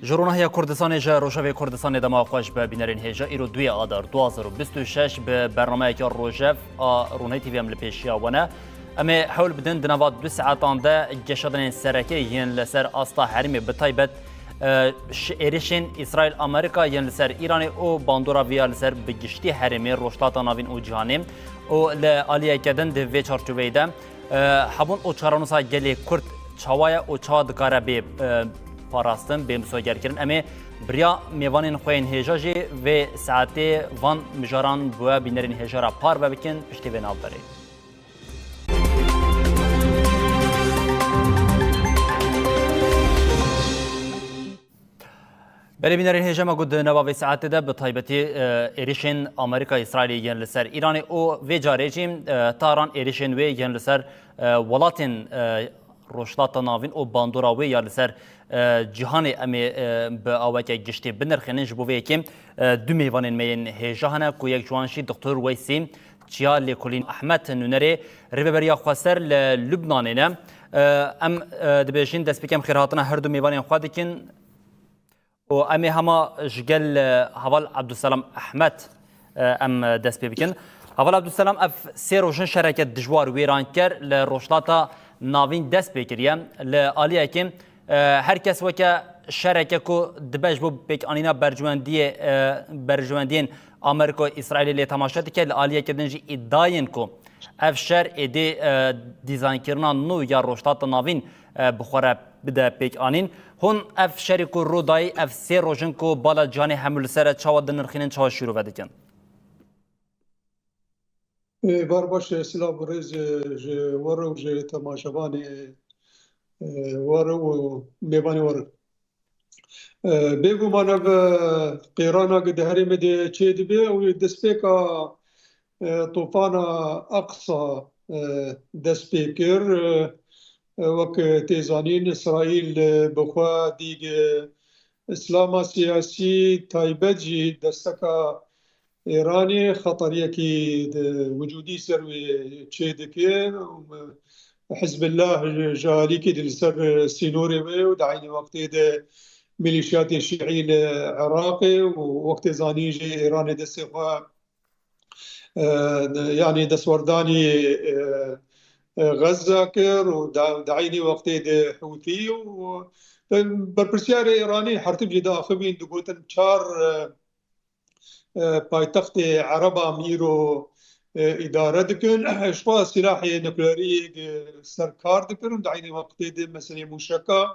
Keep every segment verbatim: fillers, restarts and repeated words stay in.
Ji ronahiya Kurdistanê, ji Rojevê Kurdistanê dema xweş be bînerên hêja. Îro duyê Adar du hazar û bîst û şeş bi bernameyeke Rojev a Ronahî T V em li pêşiya we ne. Em ê hewl bidin di nava du saetan de geşedanên sereke yên li ser asta herêmê, bi taybet, e, ş-, êrişên Îsraîl-Amerîka yên li ser Îranê û bandora vê ya li ser bi giştî herêmê, Rojhilata Navîn û cîhanê û li aliyeke din di vê çarçoveyê de, e, hebûn û çarenûsa gelê Kurd çawa ye û çawa dikare bê, e, parastin, bê misogerkirin. Em ê bi riya mêvanên xwe yên hêja jî vê saetê van mijaran bi we bînerên hêja re parve bikin, piştî vê navberê. Belê bînerên hêja, me got di nava vê saetê de bi taybetî, e, êrişên Amerîka Îsraîlê yên li ser Îranê û vê carê jî, e, Tahran êrişên wê yên li ser, e, welatên, e, Rojhilata Navîn û bandora wê ya li ser, e, cîhanê em ê, e, bi aweke giştî binirxînin. Ji bo vê yekê, e, du mêvanên me yên hêja hene ku yek ji wan jî Doktor Weysî Çiya Lêkolîn Ehmed, nûnerê Rêveberiya Xweser li Lubnanê ne. E, em, e, dibêjin dest pê kem xêrhatina her du mêvanên xwe dikin. Û em ê hema ji gel, e, Heval Abdulselam Ehmed, e, em, e, dest pê bikin. Heval Abdulselam, ev sê roj in şereke dijwar wêranker li Rojhilata Navîn dest pê kiriye. Li aliyekê, e, her kes weke şereke ku dibe ji bo pêkanîna berjwendiyê, e, berjwendiyên Amerîka û Îsraîlê lê temaşe dike, li aliyeke din jî îdayên ku ev şer êdî, e, dîzaynkirina nû ya Rojhilata Navîn, e, bi xwe re bide pêkanîn. Hûn ev şerê ku rû dayî, ev sê roj in ku bala cîhanê hemû li ser e, çawa dinirxînin, çawa şîrove dikin? Ê, bar baş, e, silav û rêz, e, ji we re û ji temaşevanê, e, we re û mêvanê we re. E, bêguman ev, e, qêrana ku di herêmê de çêdibe, ew ê destpêka, e, tofana Aqsa, e, dest pê kir. E, e, wek tê zanîn, Îsraîl, e, bi xwe dîg, e, Îslama siyasî taybet jî desteka Îranê xeteriyekî di wicûdî ser wê çêdike. Hizbillah ji alîkî di li ser sînorê wê û di eynî wextê de milîşiyatê şîî li Iraqê û wextê zanîn jî Îranê destê xwe, e, yanî destwerdanî, e, e, Xezza kir û da-, di eynî wextê de Hûtî û berpirsiyarê Îranî her tim jî diaxivîn, digotin çar, e, e, paytextê Ereba em îro, e, îdare dikin. Ji xwe silahê nukleerî, e, ser kar dikin û di eynî wextê de meselê mûşeka,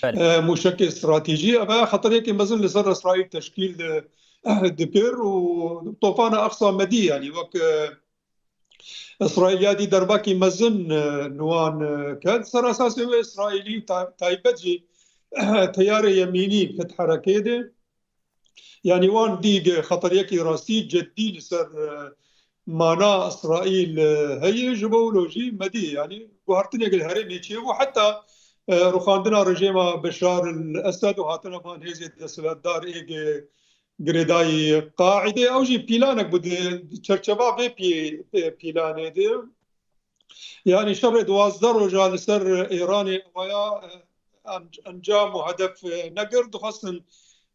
Belê. e, mûşekê stratejî, ev xeteriyekê mezin li ser Îsraîl teşkîl, e, dikir û tofana Aqsa me dî, yanî wek, e, Îsraîl ya dî derbakî mezin, e, li wan, e, ket. Ser esasê wê Îsraîlî ta-, taybet jî teyarê yemînî ket herekê de. Yanî wan dî xeteriyekî rastî cidî li ser, e, mana Îsraîl, e, heye, ji bo wilo jî me dî, yanî guhertinek li herêmê çêbû, heta, e, rûxandina rejêma Beşar el-Esed û hatina van hêzê desthilatdar ê gi-, girêdayî Qaîdê, ew jî pîlanek bû di çerçeva vê pî-, pî-, pîlanê de. Yanî şerê duwazdeh roja li ser Îranê awaya, e, enc-, encam û hedef, e, negir. Dixwestin,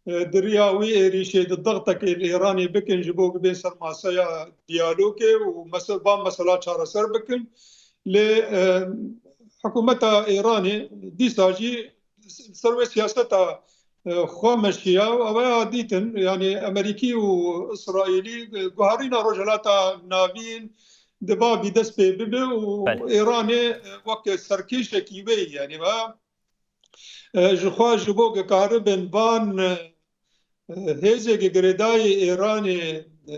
e, di riya wî êrîşê di dextekê li Îranê bikin ji bo bibên ser masaya diyalogê û mese-, van mesela çareser bikin. Lê, e, hikûmeta Îranê dîsa jî ser wê siyaseta, e, xwe meşiya û ew ya dîtin, yanî Amerîkî û Îsraîlî, e, guherîna Rojhilata Navîn diba bî dest pê bibe û Belê. Îranê, e, weke serkêşekî wê, yanî va, e, ji xwe ji bo ku karibin van, e, hêzeke girêdayî Îranê, e,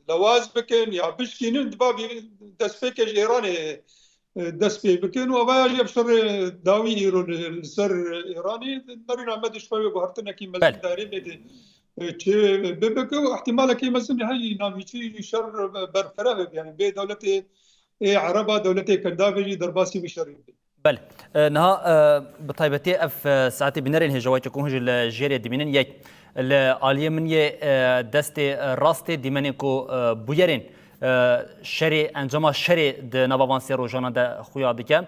lewaz bikin ya bişkînin, diba bî destpêkê ji Îranê, e, dest pê bikin û ev ya jî ev şerê dawî îro li, li ser Îranê, nerîna me dişwe wê guhertinekî mezin Belê. di herêmê de, e, çê bibike û ihtimalekî mezin heyî navîçî şer berfireh bibe. Yanî bê dewletê ê Ereba, dewletê Kendavê jî derbasî vî şerî bibe. Belê. E, niha, e, bi taybetî ev, e, saetê bînerên hêja weke ku hûn jî li jêrê dimînin, yek li aliyê min yê, e, destê, e, rastê dîmenên ku, e, bûyerên e, şerê, encama şerê di nava van sê rojanan de xuya dike.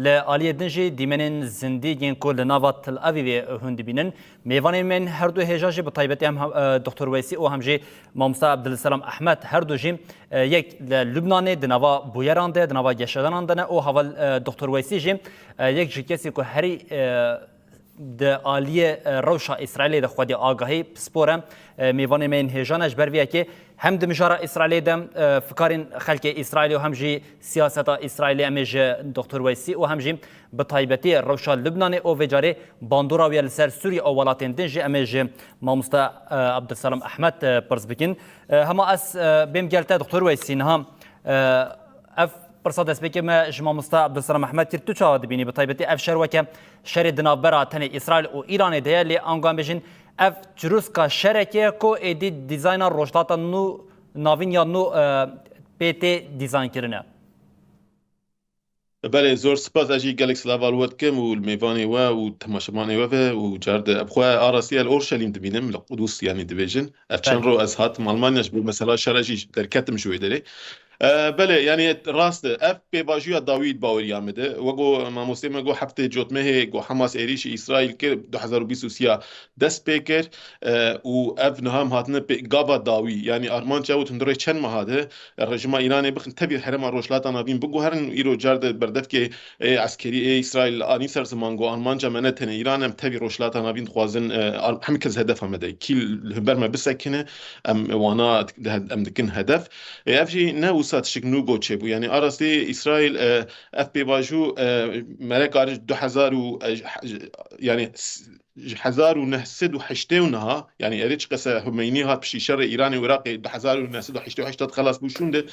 Li aliyê din jî dîmenên zindî yên ku li nava Tel Avîvê hûn dibînin. Mêvanên me yên her du hêja jî bi taybetî hem, e, Doktor Weysî û hem jî Mamosta Abdulselam Ehmed her du jî, e, yek li Lubnanê di nava bûyeran de, di nava geşedanan de ne û heval, e, Doktor Weysî jî, e, yek ji kesî ku herî, e, di aliyê, e, rewşa Îsraîlê de xwedî agahî pispor e. E, mêvanê me yên hêja ne ji ber vê yekê hem di mijara Îsraîlê de, e, fikarên xelkê Îsraîlê û hem jî siyaseta Îsraîlê em ê ji Doktor Weysî û hem jî bi taybetî rewşa Lubnanê û vê carê bandora wî ye li ser Sûriye û welatên din jî em ê ji Mamosta, e, Abdulselam Ehmed, e, pirs bikin. E, hema ez, e, bêm gel te Doktor Weysî niha, e, ev pirsa destpêkê me ji Mamosta Abdulselam Ehmed kir. Tu çawa dibînî? Bi taybetî ev şer weke şerê di navbera tenê Îsraîl û Îranê de ye, lê ango em bêjin ev çirûska şerekê ye ku êdî dîzayna Rojhilata Nû, Navîn ya nû, e, pê tê dîzayn kirine. Belê, zor spas. Ez jî gelek silava li we dikim û li mêvanê we û temaşevanê we ve û car di, bi xwe a rastî ez li Orşelîm dibînim, li Qudus, yanî dibêjin. Ev çend Belê. roj ez hatim Almanya ji bo mesela şere jî derketim ji wê derê. E, belê, yanî rast e. Ev pêvajoya dawî di baweriya min de. Wego mamostê me got heftê cotmehê ku Hamas êrîşî Îsraîl kir, du hezar û bîst û sê ya dest pê kir, e, û ev niha em hatine pê, gava dawî. Yanî armanc ew hundirê çend meha de rejîma Îranê bixin tevî herêma Rojhilata Navîn biguherin. Îro car de berdevkê ê eskerî ê Îsraîl anî ser ziman, got armanca me ne tenê Îran, em tevî Rojhilata Navîn dixwazin, e, ar-, hemî kes hedefa me de. Kî li hember me bisekine, em wana dik-, em dikin hedef. Ê, ev jî ne wisa tiştik nû got çêbû. Yanî a rastî Îsraîl, e, ev pêvajo, e, mereka ji du hezar û, e, j-, j-, yanî s-, ji hezar û neh sed û heştê û niha, yanî erê çiqas e Humeynî hat piştî şerê Îranê û Iraqê, du hezar û neh sed û heştê û heşt hat xelas bû şûnde,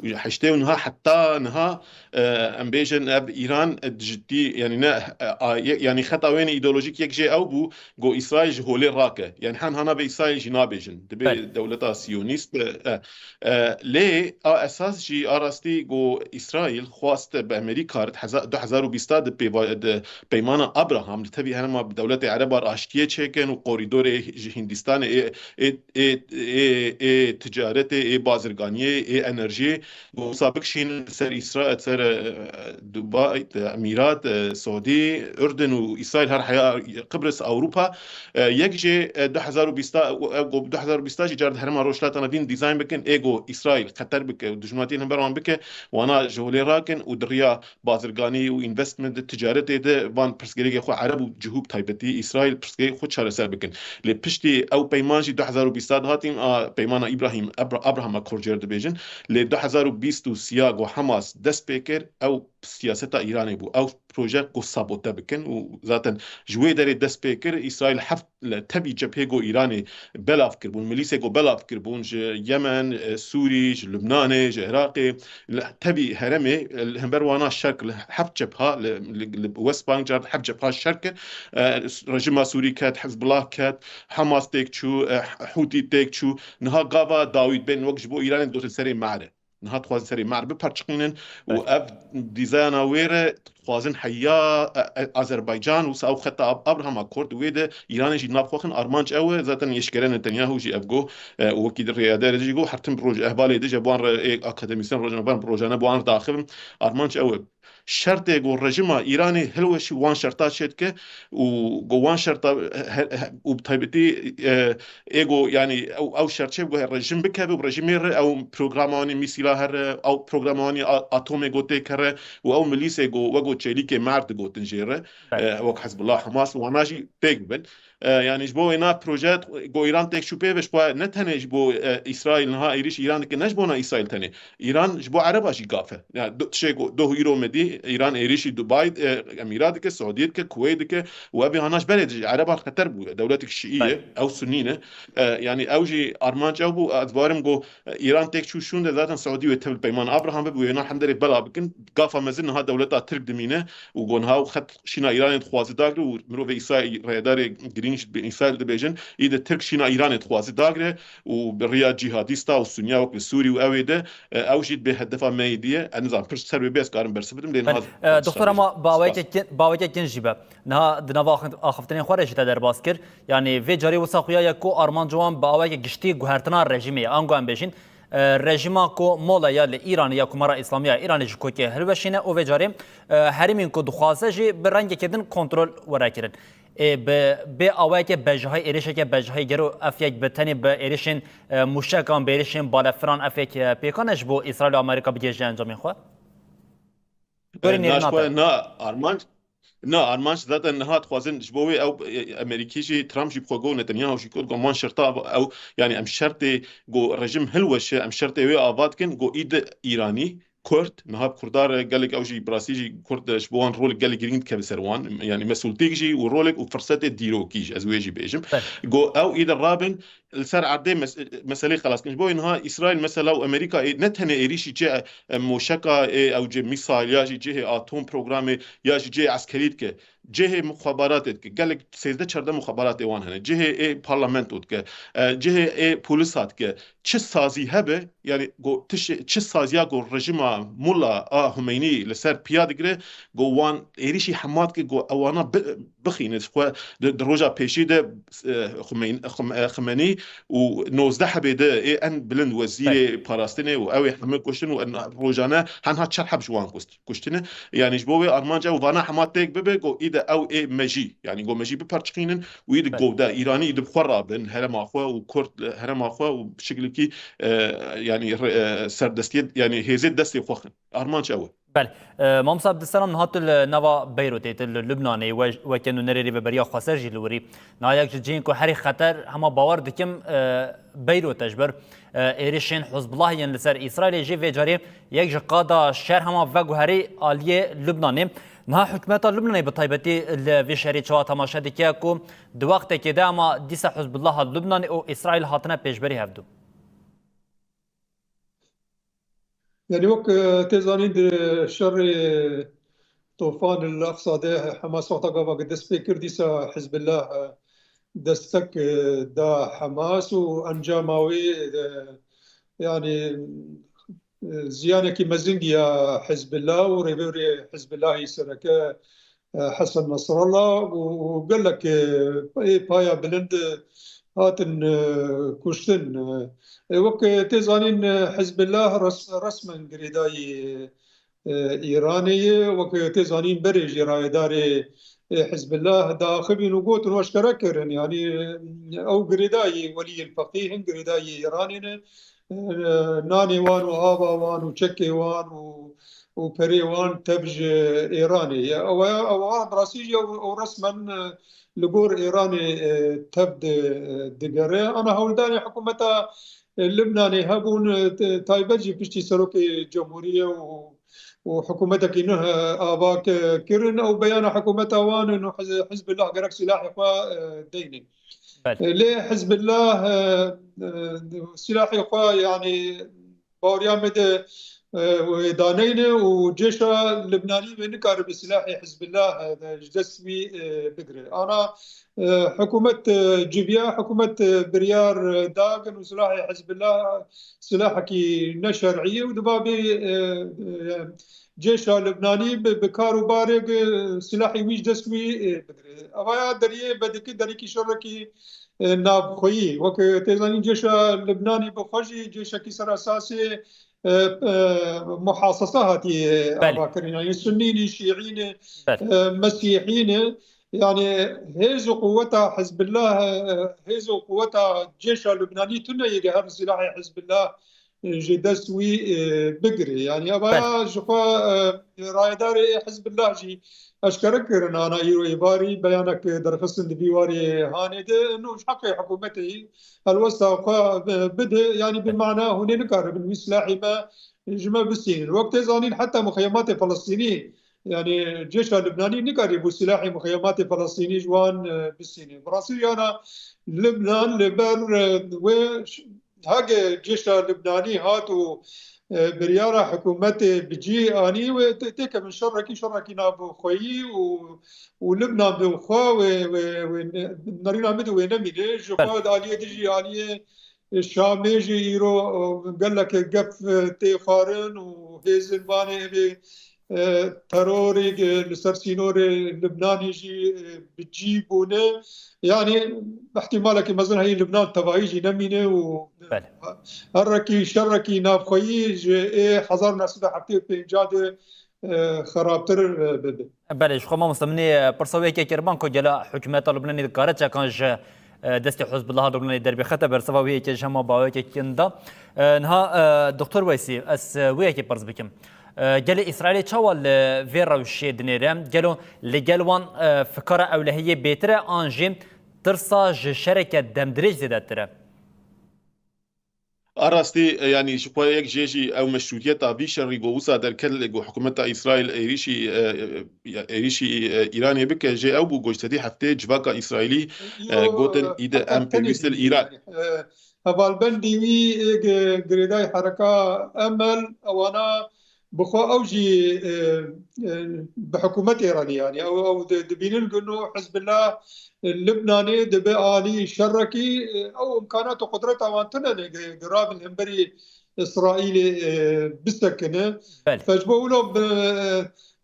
û ji heştê û niha heta niha, e, em bêjin ev Îran, e, cidî, yanî ne, e, a, ye-, yanî xeta wêne îdeolojîk yek jê ew bû, got Îsraîl ji holê rake. Yanî hen hana ve Îsraîl jî nabêjin. Dibê Belê. dewleta Siyonîst, e, e, e, lê a esas jî a rastî got Îsraîl xwest bi Amerîka re heza-, du hezar û bîst di pêva-, di Peymana Abraham li tevî herêma bi dewletê Ereba re aştiyê çêkin û korîdorê ji Hîndistanê ê, ê, ê, ê, ê ticaretê, ê bazirganiyê, ê enerjiyê, wisa bikişînin ser Îsra-, ser, e, Dubai, e, Emîrat, e, Saudî, Urdun û Îsraîl her heya Qibris, Ewropa. E, yek jê, e, du hezar û bîst, e, ev got du hezar û bîst jî car di herêma Rojhilata Navîn dîzayn bikin, ê got Îsraîl xeter bike û dijminatiyên hember wan bike, wana ji holê rakin û di riya bazirganî û investment, ticaretê de van pirsgirêkê xwe Ereb û cihû bi taybetî Îsraîl pirsgirêkê xwe çareser bikin. Lê piştî ew peyman jî du hezar û bîst dihatin, a, peymana Îbrahîm, Ebra-, Abrahama Korcê re dibêjin. Lê du hezar û bîst û sê ya ku Hamas dest pê kir, ew siyaseta Îranê bû. Ew proje ku sabote bikin û zaten ji wê derê dest pê kir, Îsraîl heft li tevî cephê ku Îranê belav kiribûn, milîsê ku belav kiribûn ji Yemen, e, Sûrî, ji Lubnanê, ji Iraqê, li tevî herêmê, e, li hember wana şer kir, li heft cepha, li, li, li West Bank car heft cepha şer kir. E, rejîma Sûrî ket, Hizbullah ket, Hamas têk çû, e, Hûtî têk çû. Niha gava dawî dibên wek ji bo Îranê digotin serê mehre. Niha dixwazin serê mehr biperçiqînin û Belê. ev dîzayana wê re dixwazin heya, e, e, Azerbaycan û ew xeta Ab-, Abrahama Kord wê de Îranê jî nav xwe xin, armanc ew e. Zaten eşkere Netanyahu jî ev got, e, û wekî di rêyadere jî got, her tim bi roj ehvalê de ji wan re ê akademîsyen rojnamevan bi rojane bi wan re daxivin. Armanc ew e. Şertê ku rejîma Îranê hilweşî wan şerta çêdike û ku wan şerta he-, he-, û bi taybetî, e, ê ku, yanî ew, ew şert çêbû rejîm bikeve û rejîmê re ew programa wanî mîsîla here, ew programa wanî a-, atomê ku têk here û ew milîsê ku wek ku çêlîkê merd digotin jê re, Belê. e, wek Hizbullah, Hamas, wana jî pêk bibin. E, yanî ji bo wê na proje ku Îran têk çû pê ve ji xwe ne tenê ji bo, e, Îsraîl niha êrîş Îran dike, ne ji bona Îsraîl tenê. Îran ji bo Ereba jî gaf e. Yani do-, tişê ku doh îro me dî, Îran êrîşî Dubai, e, Emîrat dike, Saudiyê dike, Kuweyt dike û ev ê hana ji berê de jî Ereba xeter bûye. Dewletek Şiî ye, Belê. ew Sunî ne. E, yani ew jî armanc ew bû, ez bawerim ku, e, Îran têk çû şûnde zaten Saudî wê tev li Peymana Abraham bibûye, na hemderê bela bikin. Gafa mezin niha dewleta Tirk dimîne û ku niha xet şîna Îranê dixwaze dagre û mirovê Îsraîl, rêdarê girîng ji Îsraîl dibêjin, î de Tirk şîna Îranê dixwaze dagre û bi riya cîhadîsta û sunniya wek li Sûrî û ew ê de, e, ew jî dibê hedefa me yê dî ye. Ez nizanim, pişt ser wê bê ez karim bersiv bidim, lê niha Belê. E, doktor, ama bi awayeke kin, bi awayeke kin jî be. Niha di nava axif-, axiftinên xwe re jî te derbas kir. Yani vê carê wisa xuya ye ku armanca wan bi awayeke giştî guhertina rejîmê ye. Ango em bêjin, e, rejîma ku mola ya li Îranê ya Komara Îslamiya Îranê ji kokê hilweşîne û vê carê, e, herêmên ku dixwaze jî bi rengekê din kontrol were kirin. Ê, bi, bê awayeke bejahî, êrişeke bejahî, gero ev yek bi tenê bi êrişên, e, mûşekan, bi êrişên balefiran ev yek, e, pêkan e ji bo Îsraîl û Amerîka bigihêje encamên xwe? Gorî nêrîna te. Na, armanc, na, armanc zaten niha dixwazin ji bo wê ew, e, Amerîkî jî, Trump jî bi xwe got, Netanyahu jî got, got, man şerta ew, yani em şertê got rejim hilweşe, em şertê wê ava dikin, got î di Îranî, Kurd, niha bi Kurda re gelek ew jî bi rastî jî Kurd ji bo wan rolek gelek girîng dikeve ser wan. Yani mesultîk jî û rolek û firsetê dîrokî jî, ez wê jî bêjim. Got ew î di rabin, li ser erdê mes-, meselê xelas kin. Ji bo wê niha Îsraîl mesela û Amerîka ê, ne tenê êrîşî cê, e, moşeka ê ew cê mîsal ya jî cihê atom programê ya jî cihê eskerî dike. Cihê muxabaratê dike. Gelek sêzdeh çardeh muxabaratê wan hene. Cihê ê parlamento dike. E, cihê ê polisa dike. Çi sazî hebe, yani go tişê, çi saziya go rejîma Mula a Humeynî li ser piya digire, go wan êrîşî hema dike, go ewana bi-, bixîne xwe di, di roja pêşî de, e, Xumeyn-, Xum-, e, Ximenî û nozdeh hebê de ê en bilind wezîrê parastinê û ew ê heme kuştin û en rojane henha çar heb ji wan kust-, kuştine. Yani ji bo wê armanca û vana hema têk bibe, go î de ew ê mejî, yani go mejî biperçiqînin û î de govda Îranî î de bi xwe rabin, herema xwe û Kurd herema xwe û bi şekilekî, e, yani re-, e, serdestiyê, yani hêzê destê xwe xin. Armanc ew e. Belê. E, Mamosta Abdulselam, niha tu li nava Beyrûtê, tu li Lubnanê, we, weke nûnerê Rêveberiya Xweser jî li wirî. Niha yek ji cihên ku herî xeter, hema bawer dikim, e, Beyrût e ji ber, e, êrişên Hizbullahê yên li ser Îsraîlê jî vê carê yek ji qada şer hema veguherî aliyê Lubnanê. Niha hikûmeta Lubnanê bi taybetî li vê şerê çawa temaşe dike ku di wextekê de hema dîsa Hizbullaha Lubnanê û Îsraîl hatine pêşberî hevdû? Yani wek, e, tê zanîn di şerê Tofan li Aqsa de Hamas wexta gava dest pê kir, dîsa Hizbillah, e, destek, e, da Hamas û encama wê, e, yani, e, ziyanekî mezin giya Hizbillah û rêvebirê Hizbillahî sereke, e, Hesen Nasrallah û, û gelek, e, ê paya bilind, e, hatin, e, kuştin. E, wek, e, tê zanîn, e, Hizbillah res-, resmen girêdayî, e, Îranê ye. Wek, e, tê zanîn berê jî rayedarê, e, Hizbillah diaxivîn û gotin û eşkere kirin. Yanî, e, ew girêdayî weliyên feqîh in, girêdayî Îranê ne. E, nanê wan û ava wan û çekê wan û û perê wan tev ji Êranê ye. Ew, ew, ew, bi rastî jî ew, ew resmen, e, li gor Êranê, e, tev di-, digere. Ana hewldanê hikûmeta, e, Libnanê hebûn, e, t-, taybet jî piştî serokê cemhûriyê û, û hikûmetekî nuh, e, ava ki-, kirin. Ew beyana hikûmeta wan in û Hiz-, Hizbullah gerek silahê xwe, e, deynin. Belê. E, lê Hizbullah, e, e, silahê xwe, yanî, baweriya me de, e, wê daneyne û cêşa Libnanî wê nikaribe silahê Hizbillah, e, ji dest wî, e, bigire. Ana, e, hikûmet, e, civiya, hikûmet, e, biryar, e, dagin û silahê Hizbillah silahekî neşer'î ye û diba bê, e, e, cêşa Libnanî bi, bi kar û barê, e, silahê wî ji dest wî, e, bigire. Evaya deriyê vedikî, derîkî şerekî, e, navxweyî. Wek, e, tê zanîn cêşa Libnanê bi xwe jî cêşekî ser esasê, e, e, muhasesa hatiye, belê, avakirin. Yani Sunnî ne, Şîî ne, belê, e, Mesîhî ne. Yani hêz û quweta Hizbillah, e, hêz û quweta cêşa Libnanî tune ye, herin silahê Hizbillah ji dest wî, e, bigirê. Yani, evaya, belê, ji xwe, e, rayedarê Hizbillah jî eşkere kirin, ana îro êvarî beyanek derxistin di vî warê hanê de, ino ji heqê hikûmetê helwesta xwe, e, bide, yani bi mana hûn ê nikaribin wî silahê me ji me bistînin. Wek tê zanîn, heta muxeyematê Filistînî, yani cêşa Libnanî nikarîbû silahê muxeyematê Filistînî ji wan, e, bistîne. Bi rastî yana Libnan li ber, e, wê ş-, hege cêşa Libnanî hat û, e, biryara hikûmetê bi cî anî, wê tê-, têkevin şerekî, şerekî navxweyî û, û Libnan bi xwe wê, wê, wê ne-, nerîna min de wê nemîne. Ji xwe, belê, di aliyê dijî aliyê Şamê jî îro, e, gelek gef, e, tê xwarin û hêzên vanê evê, e, terorê, e, li ser sînorê Libnanê jî, e, bi cî bûne. Yanî ihtimalekî mezin heye Libnan tevayî jî nemîne û Belê. herekî, şerekî navxweyî ji ê hezar neh sed û heftê û pênc de, e, xerabtir, e, bibe. Belê, ji xwe mamoste, min ê pirsa wê yekê kir, ban ku gela hikûmeta Lubnanê dikare çekan ji, e, destê Hizbullah Lubnanê derbixete, bersiva wê yekê ji hema bawekê kin da. E, niha, e, Doktor Weysî, ez, e, wê yekê pirs bikim. E, gelê Îsraîlê çawa li vê rewşê dinêre? Gelo li gel wan, e, fikara ewlehiyê bêtir e an jî tirsa ji şereke demdirêj zêdetir e? A rastî, e, yanî ji xwe yek jê jî ew meşrûtiyeta vî şerî ku wisa derket li ku hikûmeta Îsraîl êrîşî, e, e, êrîşî, e, Îranê bike, jê ew bû ku ji sedî heftê civaka Îsraîlî, e, gotin, îde em pêwîst li Îran. Hevalbendî wî ê gi-, girêdayî hereka Emel, ewana bi xwe ew jî, e, e, bi hikûmetê re ne, yanî ew, ew di-, dibînin ku no Hizbullah, e, Libnanê dibe alî şerekî, e, ew imkanat û qudreta wan tune ne gi-, gi rabin hemberî Îsraîlê, e, bisekine. Belê. Fe ji bo wilo bi,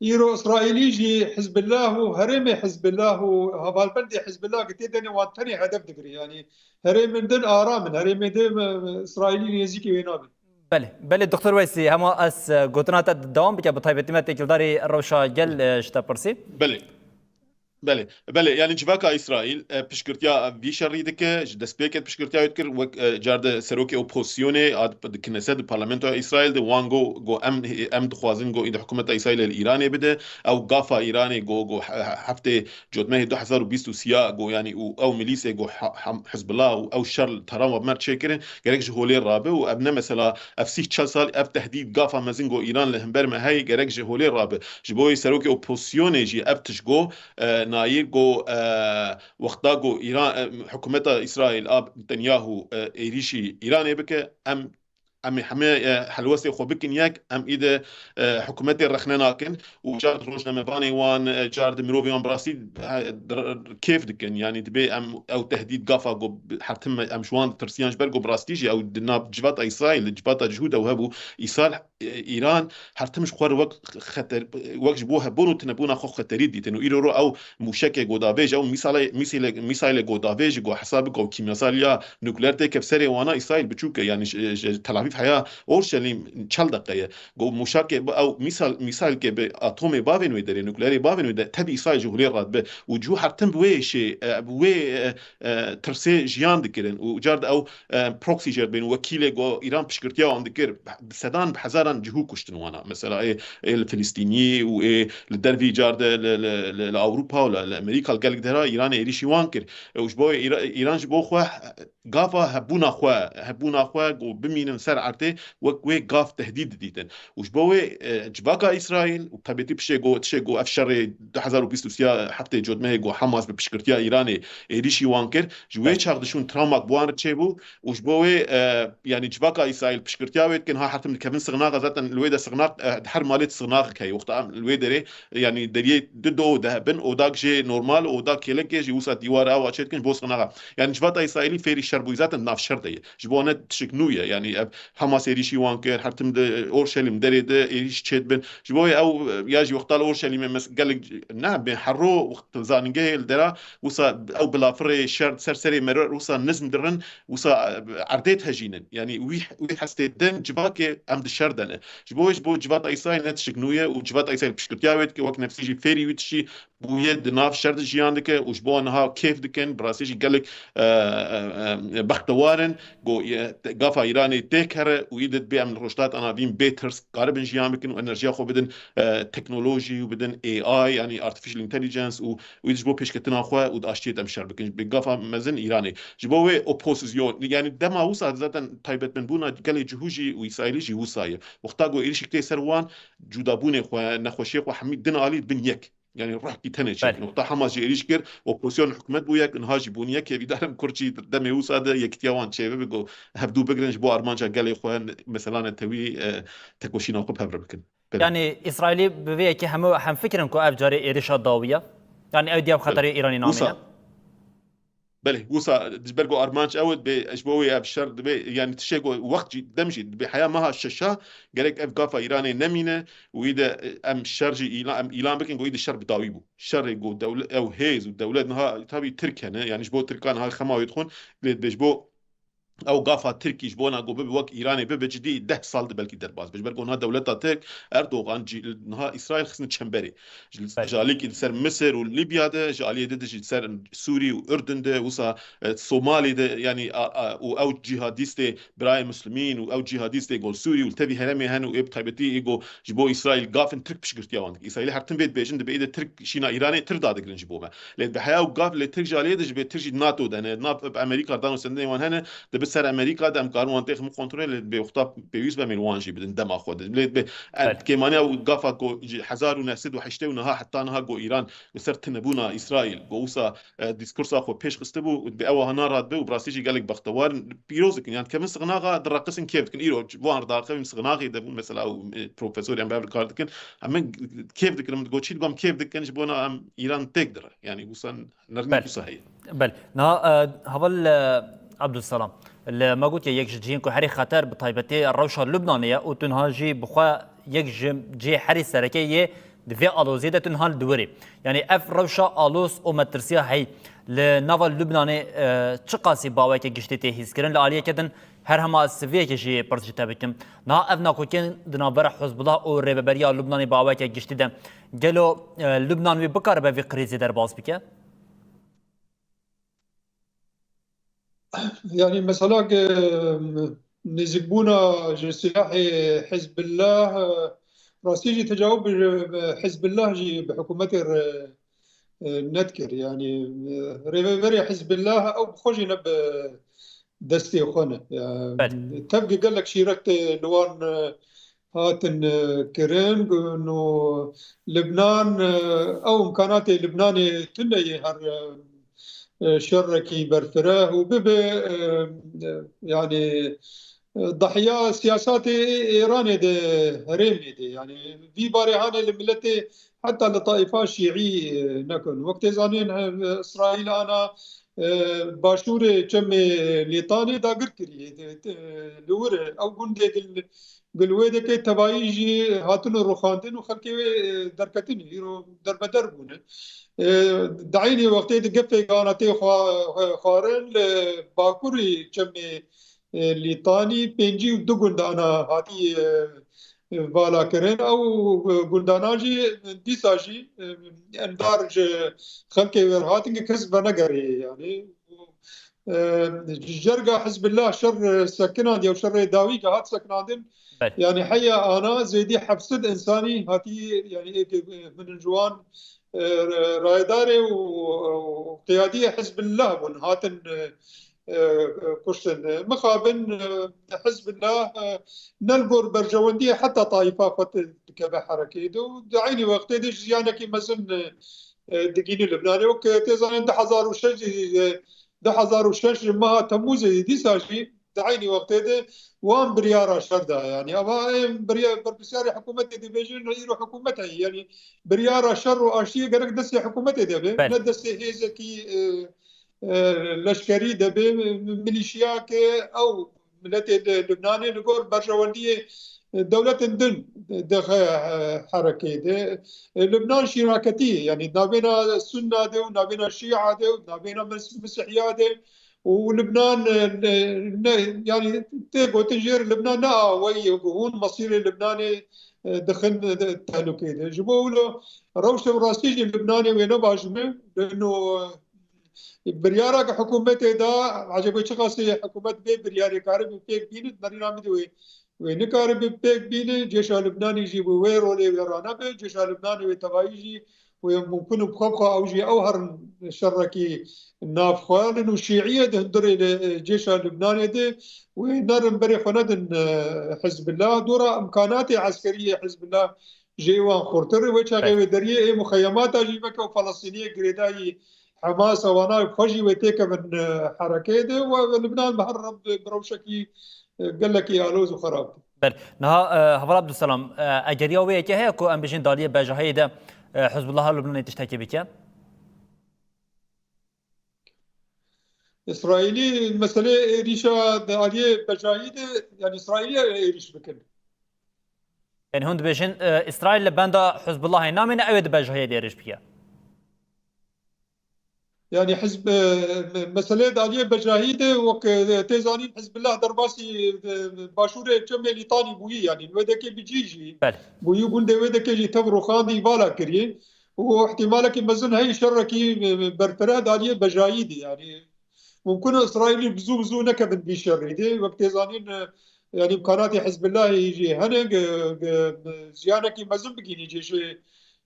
e, îro Îsraîlî jî Hizbullah û herêmê Hizbullah û hevalbendê Hizbullah gi tê denê wan tenê hedef digire. Yanî herêmên din aram in, herêmê din, e, Îsraîlî nêzîkî wê nabe. Belê, belê, Doktor Weysî, hema ez, e, gotina te dewam bike, bi taybetî me têkildarî rewşa gel, e, ji te pirsî. Belê. Belê, belê, yanî civaka Îsraîl, e, piştgirtiya vî şerî dike, ji destpêkê piştgirtiya wê dikir, wek, e, car de serokê opozisyonê a di, di Kneset, di parlamentoya Îsraîl de wan got, got em, em dixwazin got îde hikûmeta Îsraîlê li Îranê bide, ew gafa Îranê got, got he-, he-, heftê cotmehê du hezar û bîst û sê ya got, yanî û ew milîsê got ha-, hem Hizbullah û ew şer li Tehran we bi me çêkirin, gerek ji holê rabe û ev ne mesela ev sîh çel sal ev tehdîd gafa mezin got Îran li hember me heye, gerek ji holê rabe. Ji bo wê serokê opozisyonê jî ev tişt got, e, Nayîr got, e, wexta got Îran, e, hikûmeta Îsraîl a Netanyahu, e, êrîşî Îranê bike, em em ê hemê, e, helwestê xwe bikin yek, em îde, e, hikûmetê rexne nakin û car di rojnamevanê wan, e, car di mirovê wan bi rastî, e, dir-, kêf dikin. Yanî dibê em ew tehdîd gafa ku bi-, her tim em ji wan ditirsiyan ji ber ku bi rastî jî ew di nav civata Îsraîl, di civata Cihûd ew hebû. Îsraîl, e, Îran her tim ji xwe re wek xeter, wek ji bo hebûn û tunebûna xwe xeterî dîtin û îro ro ew mûşekê godavêj, ew mîsalê, mîsîlê, mîsaîlê godavêj ku hesab bike û kîmyasaliya nukleer têke bi serê wana Îsraîl biçûk e. Yanî ji, ji Tel Avîv heya Orşelîm çel deqe ye. Ku mûşakê bi ew mîsal, mîsalkê bi atomê bavên wê derê, nukleerê bavên wê de, tevî Îsraîl ji holê radibe. Û cihû her tim bi wê şê, e, bi wê, e, e, tirsê jiyan dikirin. Û car de ew, e, proxy jê re dibên, wekîlê ku Îran piştgirtiya wan dikir, bi sedan, bi hezaran cihû kuştin wana. Mesela ê, ê li Filistînî û ê li dervî car de li, li, li, li Ewropa û li, li Amerîka, li gelek dera Îranê êrîşî wan kir. Û ji bo Îra-, Îran ji bo xwe gava hebûna xwe, hebûna xwe ku bimînin ser erdê, wek wê gav tehdîd didîtin. Û ji bo wê, e, civaka Îsraîl û taybetî piştê ku, tiştê ku ev şerê du hezar û bîst û sê heftê cotmehê ku Hamas bi piştgirtiya Îranê êrîşî wan kir, ji wê çax dişûn travmak bi wan re çêbû û ji bo wê, e, yanî civaka Îsraîl piştgirtiya wê dikin, ha her tim dikevin sixnaxa, zaten li wê de sixnax, e, her malê sixnaxek heye. Wexta em li wê derê, yanî deriyê du do de bin, odak jê normal, odak kêlekê jî wisa dîwar ew a çê dikin ji bo sixnaxa. Yanî civata Îsraîlî fêrî şer bûyî, zaten di nav şer de ye. Ji bo ne tişik nû ye. Yanî ev Hamas êrîşî wan kir, her tim di Orşelîm derê de êrîş çêdibin. Ji bo ew, ya jî wexta li Orşelîmê mes-, gelek, ne, bê herro wext zanîngehê li dera, wisa ew bilafirê şer ser serê me re wisa nizm dirin, wisa, e, erdê dihejînin. Yanî wî, wî hestê din civakê em di şer de ne. Ji bo wê, ji bo civata Îsraîl ne tişik nû ye û civata Îsraîl piştgirtiya wê dike, wek nefsî jî fêrî wî tişî bûye, di nav şer de jiyan dike û ji bo niha kêf dikin, bi rastî jî gelek, e, e, e, bextewar in ku, e, gafa Îranê têk here û îdî dibê em li Rojhilata Navîn bê tirs karibin jiyan bikin û enerjiya xwe bidin, e, teknolojî û bidin A I, yanî Artificial Intelligence û, û îdî ji bo pêşketina xwe û di aştiyê de em şer bikin. Bi gafa mezin Îranê. Ji bo wê opozisyon, yanî dema wisa zaten taybetmendbûna gelê cihû jî û Îsraîlî jî wisa ye. Wexta ku êrîşek tê ser wan, cudabûnê xwe, nexweşiyê xwe hemî din alî dibin yek. Yanî ruhkî tenê çêkin. Belê. Wexta Hamas jî êrîş kir, opozisyon hikûmet bû yek, niha jî bûn yek. Hêvîdar im kurçî demê wisa de yekitiya wan çêbibe ku hevdû bigrin ji bo armanca gelê xwe, mesela netewî, e, tekoşîna xwe bi hev re bikin. Belê. Yanî Îsraîlî bi vê yekê hemû hemfikir in ku ev carê êrişa dawî ye? Yanî ew diya bi xeterê Îranê namîne? Wisa, Belê, wisa ji ber ku armanc ew e, dibê ji bo wê ev şer dibê, yani tiştê ku wext jî, dem jî dibê heya meha şeşa gerek ev gafa Îranê nemîne û wî de, e, em şer jî îlan, em îlan bikin ku wî de şer bi dawî bû. Şerê ku dewle-, ew hêz û dewlet niha tabî Tirk hene, yani ji bo Tirkan niha xema wê dixwin, lê dibê ji bo ew gafa Tirkî ji bona ku bibe wek Îranê bibe cidî deh sal de belkî derbas be. Ji ber ku niha dewleta Tirk, Erdogan, cî-, niha Îsraîl xistine çemberê. Ji, Belê. ji alîkî li ser Misir û Libya de, ji aliyê de, de jî li ser Sûrî û Urdun de, wisa, e, Somalî de, yanî, a, a, û ew cîhadîstê birayê Muslimîn û ew cîhadîstê gol Sûrî û li tevî herêmê hene û ê bi taybetî ê go ji bo Îsraîl gafên Tirk piştgirtiya wan dike. Îsraîlê her tim vê dibêjin, dibê ê de Tirk şîna Îranê tir dadigirin ji bo me. Lê bi heya û gaf lê Tirk ji aliyê de ji bê Tirk jî NATO de hene, nav bi Amerîka dan û sendinê wan hene, dibe ser Amerîka de em karin wan têxin kontrol, lê dibê wexta pêwîst be em ê li wan jî bidin dema xwe de. Lê dibê, em, Belê. kêmaniya û gafa ku ji hezar û neh sed û heştê û niha heta niha ku Îran li ser tinebûna Îsraîl, ku wisa, e, dîskursa xwe pêş xistibû, dibê ew wiha nara dibe û bi rastî jî gelek bextewar in, pîroz dikin. Yan dikevin sixnaxa, direqisin kêf dikin. Îro ji wan re daxivîm sixnaxê de bûn, mesela, ew, e, profesorên bi hev li kar dikin. Em min kêf dikin, min digot çi dibam kêf dikin, ji bona em Îran têk dire. Yani wisa nermî Bel. wisa heye. Bel. Niha, e, heval, e, Abdulselam, li me gotiye yek ji cihên ku herî xeter bi taybetî rewşa Lubnanê ye û tu niha jî bi xwe yek ji cihê herî sereke yê di vê aloziyê de tu niha li diwirê. Yani ev rewşa aloz û metirsiya heyî li nava Lubnanê, e, çiqasî bi aweke giştî tê hîskirin? Li aliyeke din her hema ez siviyekê jî pirs ji te bikim. Niha ev nakokên di navbera Hizbullah û rêveberiya Lubnanê bi aweke giştî de gelo, e, Lubnan wê bikaribe vî krîzê derbas bike? Yani mesela, e, nêzîkbûna ji silahê Hizbullah, e, rastî jî tecawuz bi, bi Hizbullah jî bi hikûmetê re, e, nedikir. Yani, e, rêveberê Hizbullah ew bi xwe jî ne bi destê xwe ne. Ya, Belê. tevgê gelek şîret tê li wan, e, hatin, e, kirin. Û Libnan, e, ew imkanatê Libnanê tune yê her, e, e, şerekî berfireh û bibe, e, e, yani, e, dahiya siyasatê Îranê de, herêmê de. Yani vî barê hanê li miletê heta li taifa şîî, e, nekin. Wek tê zanîn, e, Îsraîl ana, e, başûrê çemê Lîtanê dagir kiriye. De, de, li wir e, ew gundê gil, gil wê deke tevayî jî hatin û rûxandin û xelkê wê, e, derketin. Îro derbeder bûne. E, di eynî wextê de gefê gana tê xwa-, xwe-, xwarin li bakurî çemê, e, Lîtanî pêncî û du gundana hatî, e, e, vala kirin. Ew, e, gundana jî dîsa jî, e, endar ji xelkê wê re hatin ke kes venegerê yani. E, ji jerga Hizbullah şer sekinand ya şerê dawî ke hat sekinandin. Belê. Yani heya ana zêdî heft sed insanî hatî yani ê ke, e, hinin ji wan, e, rayedarê û, û qiyadiyê Hizbullah bûn hatin, e, e, kuştin. Mixabin, e, Hizbullah, e, ne li gor berjewendiyê heta taifa xwe di-, dikeve herekê de û di eynî wextê de jî ziyanekî mezin, e, e, digînî Libnanê. Wek, e, tê zanîn du hezar û şeş jî, e, du hezar û şeş meha Temmûzê dîsa jî di eynî wextê de wan biryara şer da. Yani ava em birya-, berpirsiyarê hikûmetê dibêjin, îro hikûmet heye. Yani biryara şer û aştiyê gerek destê hikûmetê de be, Belê. ne destê hêzekî, e, e, leşkerî de be, milîşiyake ew miletê li Libnanê li gor berjewendiyê, e, dewletên din dixe, e, herekê de. E, Libnan şîraketî ye, yani navêna Sunna de û navêna Şîa de û navêna Mes-, Mesihiya de û Libnan, e, ne, ne, yani tê gotin jêr Libnan ne awayî ye ku hûn mesîrê Libnanê, e, dixin, e, tehlukê de. Ji bo wilo rewşe û rastî jî Libnanê wê ne baş be. Leno, e, biryara ke hikûmetê da, ecebe çiqasî hikûmet bê biryarê karibe pêk bîne, nerîna min de wê, wê nikaribe pêk bîne, cêşa Libnanê jî wê, wê rolê wê ranebe, cêşa Libnanê wê tevayî jî wê mumkin û bi xwe bi xwe ew jî ew herin şerekî navxwelin û şîîye di hundirê li, e, cêşa Libnanê de wê nerin berê xwe nedin, e, Hizbullah. Dora imkanatê eskerî yê Hizbullah jê wan xurtir. Wê çaxê Peki. wê deriyê ê muxeyemata jî weke û Felestîniyê girêdayî Hemasa wana xwe jî wê têkevin, e, herekê de û Libnan bi her re bi, bi rewşekî, e, gelekî aloz û xerab bû. Ber. Niha, e, Heval Abdulselam, e, egeriya wê yekê heye ku em bijin daliyê bejaheyê de, e, Hizbullaha Lubnanê tiştekê bike? Îsraîlî meselê êrîşa di aliyê bejahî de, yani Îsraîlî êrîş bikin. Yani hûn dibêjin, e, Îsraîl li benda Hizbullahê namîne, ew ê di bejahiyê de êrîş bike. Yani hizb, e, meselê di aliyê bejahî de wek, e, tê zanîn Hizbullah derbasî, e, başûrê çemê Lîtanî bûyî, yani wê dekê bi cî jî Belê. Bûyî, gundê wê dekê jî tev rûxandî vala kirî. Û ihtimalekî mezin heyî şerrekî, e, berfireh di aliyê bejahî de, yani mumkin e Îsraîlî bi zû bi zû nekevin vî şerî de. Wek tê zanîn, e, yani îmkanatê Hizbullahê jî hene, e, e, ziyanekî mezin bigihînî cêşê,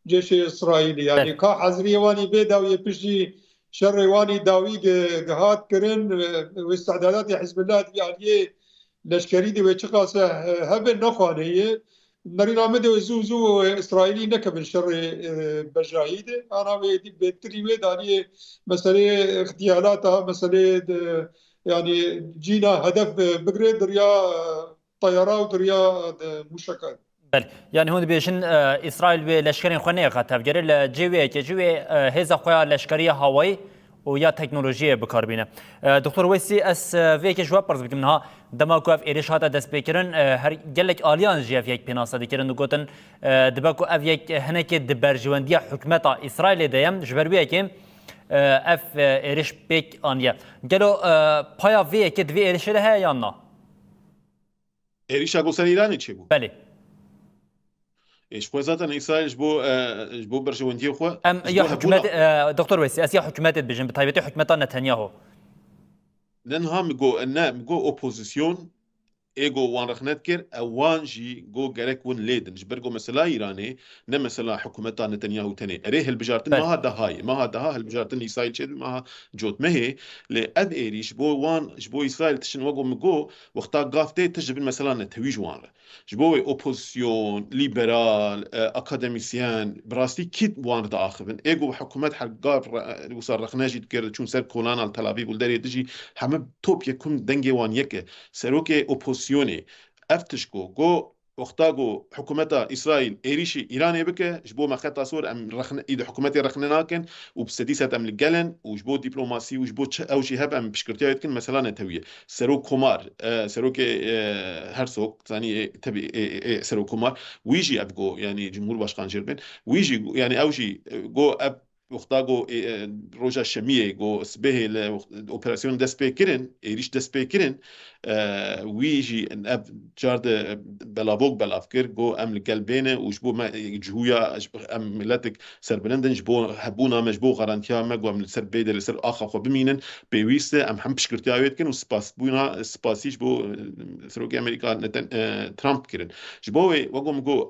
cêşê Îsraîlî. Yani Belê. Ka haziriyê wanî bê dawiyê piştî şerê wanî dawî ge-, ge hat kirin, e, wê istidadatê Hizbullah di vî aliyê leşkerî de wê çiqas e, hebe nexwaneyê. Merîna min de wê zû zû, e, Îsraîlî nekevin şerê, e, bejahî de. Ana wê êdî bêtirî wê di aliyê meseleyê îxtiyalata, meseleyê de, yani cîna hedef, e, bigire di riya, e, teyara û di riya, e, de mûşekan. Belê. Yani hûn dibêjin, e, Îsraîl wê leşkerên xwe neyêxa tevgerê, li cê wê yekê jî wê, e, hêza xwe ya leşkerî ya hawayî û ya teknolojiyê bi kar bîne. E, Doktor Weysî, ez, e, vê yekê ji we pirs bikim niha, dema ku ev êrîş hate destpêkirin, e, her gelek aliyan jî ev yek pênase dikirin û gotin, e, dibe ku ev yek hinekê di berjewendiya hikûmeta Îsraîlê de ye, ji ber wê yekê, e, ev, e, êrîş pêk aniye. Gelo, e, paya vê yekê di vê êrîşê de heye yan na? Êrîşa ku ser Îranê çêbû. Belê. Ê, ji xwe zaten Îsraîl ji bo, e, ji bo berjewendiyê xwe, Em ji ya bo hikûmet, hebûna e, Doktor Weysî, ez ya hikûmetê dibêjim, bi taybetî hikûmeta Netanyahu. Ne niha min got, ne, min got opozîsyon, ê got wan rexne dikir, ew wan jî got gerek win lê din. Ji ber got mesela Îranê, ne mesela hikûmeta Netanyahu tenê. Erê, hilbijartin Belê. Meha dehayê. Meha deha hilbijartin li Îsraîl çêdibî, meha cotmehê. Lê ev êrîş ji bo wan, ji bo Îsraîl tiştin wek got min got, wexta gav tê tişt dibin mesela netewî ji wan re. Ji bo wê opozîsyon, lîberal, e, akademîsyen, bi rastî kî wan diaxivin? Ê ku hikûmet her gav re-, wisa rexne jî dikir, diçûn ser kolana li Tel Avîv û li derê dijî heme top yek kum dengê wan yek e. Serokê opozîsyonê ev tişt got, got, wexta ku hikûmeta Îsraîl êrîşî Îranê bike, ji bo me xeta sor em rexne, î di hikûmetê rexne nakin û bi sedî sed em li gel in û ji bo dîplomasî û ji bo çi ew jî hebe em piştgirtiya wê dikin, mesela netewî ye. Serok Komar, e, serokê, e, Herzog, zanî, e, tebî, e, e, e, Serok Komar, wî jî ev got, yanî Cumhurbaşkan jê re bên, wî jî, yanî ew jî, e, got ev wexta got, e, e, roja şemiyê, got sibehê li wext-, operasyon dest pê kirin, êrîş dest pê kirin, e, wî jî ev car de belavok belav kir, got em li gel bê ne û ji bo me, e, cihûya, em miletek serbilind in, ji bo hebûna me, ji bo garantiya me, got em li ser bê de li ser axa xwe bimînin, pêwîst e em hem piştgirtiya wê dikin û spasbûna, spasî ji bo, e, Serokê Amerîka Neten-, e, Trump kirin. Ji bo wê, wek min got,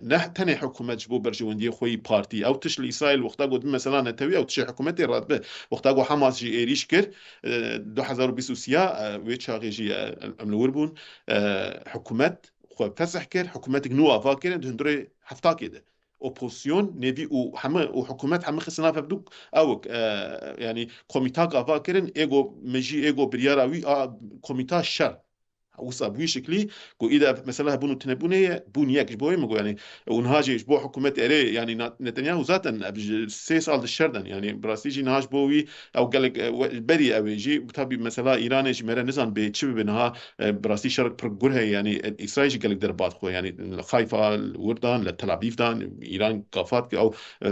ne tenê hikûmet ji bo berjewendiyê xwe yî partî, ew tişt li Îsraîl wexta got mesela netewî, ew tişê hikûmetê radibe. Wexta got Hamas jî êrîş kir, e, du hezar û bîst û sê ya, e, wê çaxê jî, e, em li wir bûn, e, hikûmet xwe fesih kir, hikûmetek nû ava kirin di hundirê heftakê de. Opozîsyon, nêvî û heme û hikûmet heme xistin nav hevdû ewk, e, yanî komîtak ava kirin, ê got min jî, ê got biryara wî a komîta şer. Wisa bi wî şiklî ku îde mesela hebûn û tinebûnê ye, bûn yek. Ji bo wê min got, yanî, û niha jî ji bo hikûmet erê, yanî, Na-, Netanyahu zaten ev ji sê sal di şer de ne. Yanî bi rastî jî niha ji bo wî ew gelek, e, we-, berî ew ê jî, tabî mesela Îranê jî me re nizan bê çi bibe niha, e, bi rastî şerek pir gur heye, yanî, e, Îsraîl jî gelek derbat xwe, yanî li Xayfa, li wir dan, li Tel Avîv dan, Îran gafat ki ew, e,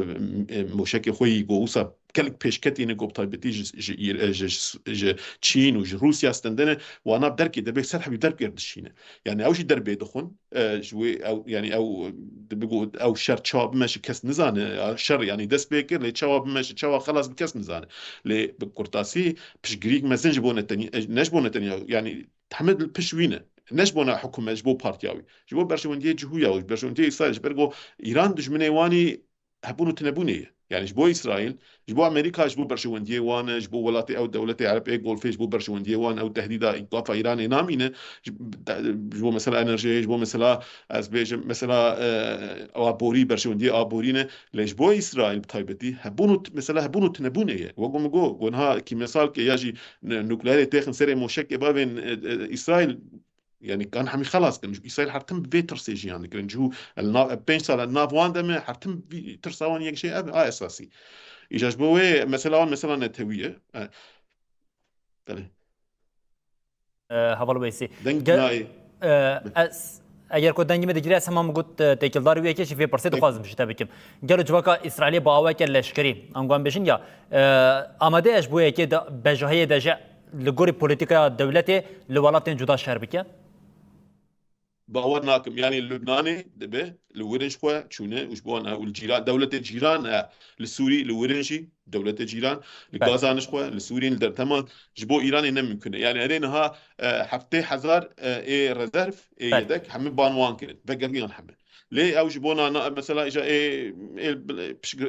e, moşekê xwe yî got wisa gelek pêşketî ne ku bi taybetî ji, ji, ji, ji Çîn û ji Rûsya stendene, wana derkê dibê sed hebî derb gerdişîne. Yani ew jî derbê dixwin, e, ji wê ew, yani ew dibe ku ew şer çawa bimeşe kes nizane, ya şer yani dest pê kir, lê çawa bimeşe, çawa xelas bi kes nizane. Lê bi kurtasî piştgirîk mezin ji bo Netanya-, e, ne ji bo Netanyahu, yani heme li pişt wî ne. Ne ji bona hikûmet, ji bo partiya wî. Ji bo berjewendiyê cihûya wî, berjewendiyê Îsraîl, ji ber ku Îran dijminê wanî hebûn û tinebûnê ye. Yani ji bo Îsraîl, ji bo Amerîka, ji bo berjewendiyê wan e, ji bo welatê ew dewletê Ereb ê Golfê, ji bo berjewendiyê wan ew tehdîda gafa Îranê namîne, ji, ji bo mesela enerjiyê, ji bo mesela, ez bêjim, mesela, e, aborî, berjewendiyê aborî ne. Lê ji bo Îsraîl bi taybetî, hebûn û t-, mesela hebûn û tinebûnê ye. Wek min got, got niha kîmyasal ke ya jî n-, nukleerê têxin serê moşekê bavên, e, e, Îsraîl, yani kan hemî xelas kin. Îsraîl her tim bi vê tirsê jiyan dikirin. Cihû el nav, pênc sal el nav wan de me her tim vî tirsa wan yek jê ev a esasî. Îja ji bo wê mesela wan mesela netewî ye. E, Belê. E, Heval Weysî. Deng Ge- nayê. E, ez, eger ku dengê min digire, ez hema min got, e, têkildar wî yekê jî vê pirsê dixwazim ji te bikim. Gelo civaka Îsraîlê bi aweke leşkerî, ango em bêjin ya, e, amade ye ji bo yekê de bejahiyê de jî li gorî polîtîkaya dewletê li welatên cuda şer bike? Bawer nakim. Yanî Lubnanê dibe li wirin ji xwe çûne û ji bo wan e û li cîran, dewletê cîran e, li Sûrî, li wirin jî dewletê cîran, li Belê. Gazan ji xwe, li Sûrî, li derteman, ji bo Îranê ne mimkun e. Yanî erê niha, e, heftê hezar, e, ê rezerv, ê Belê. Yedek, hemî ban wan kirin. Vegeriyan hemî. Lê ew ji bona na, mesela îja ê, ê,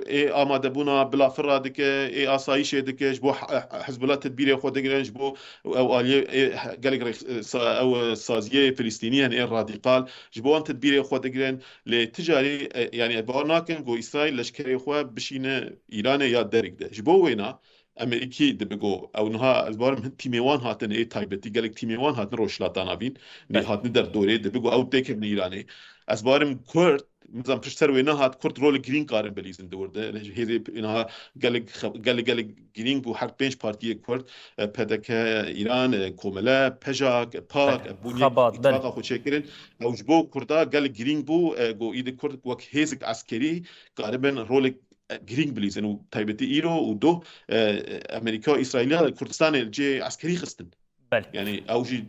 ê amadebûna bila fira dike, ê asayîşê dike, ji bo he-, he-, Hizbullah tedbîrê xwe digirin, ji bo ew aliyê, ê, he-, gelek rêx-, sa-, ew, e, saziyê Filistînî, yani ê radîkal, ji bo wan tedbîrê xwe digirin. Lê ti carî, e, yani ez bawer nakim ku Îsraîl leşkerê xwe bişîne Îranê ya derg de. Ji bo wêna, Amerîkî dibe ku ew niha, ez barim hin tîmê wan hatine, ê taybetî gelek tîmê wan hatine Rojhilata Navîn, lê Belê. Hatine derdorê, dibe ku ew têkevin Îranê. Ez barim Kurd, mizan pişt ser wê nehat, Kurd rolek girîng karin bilîzin di wir de. Hêzê p-, niha gelek xe-, gelek, gelek girîng bû her pênc partiyê Kurd, e, P D K Îran, e, Komele, Pejak, e, PAK, Belê. E, bûn yek Xebat, belê. Îtifaqa xwe çêkirin. Ew ji bo Kurda gelek girîng bû, e, ku îdî Kurd wek hêzek eskerî karibin rolek e, girîng bilîzin û taybetî îro û doh, e, Amerîka û Îsraîliya li Kurdistanê li cihê eskerî xistin. Belê. Yani ew jî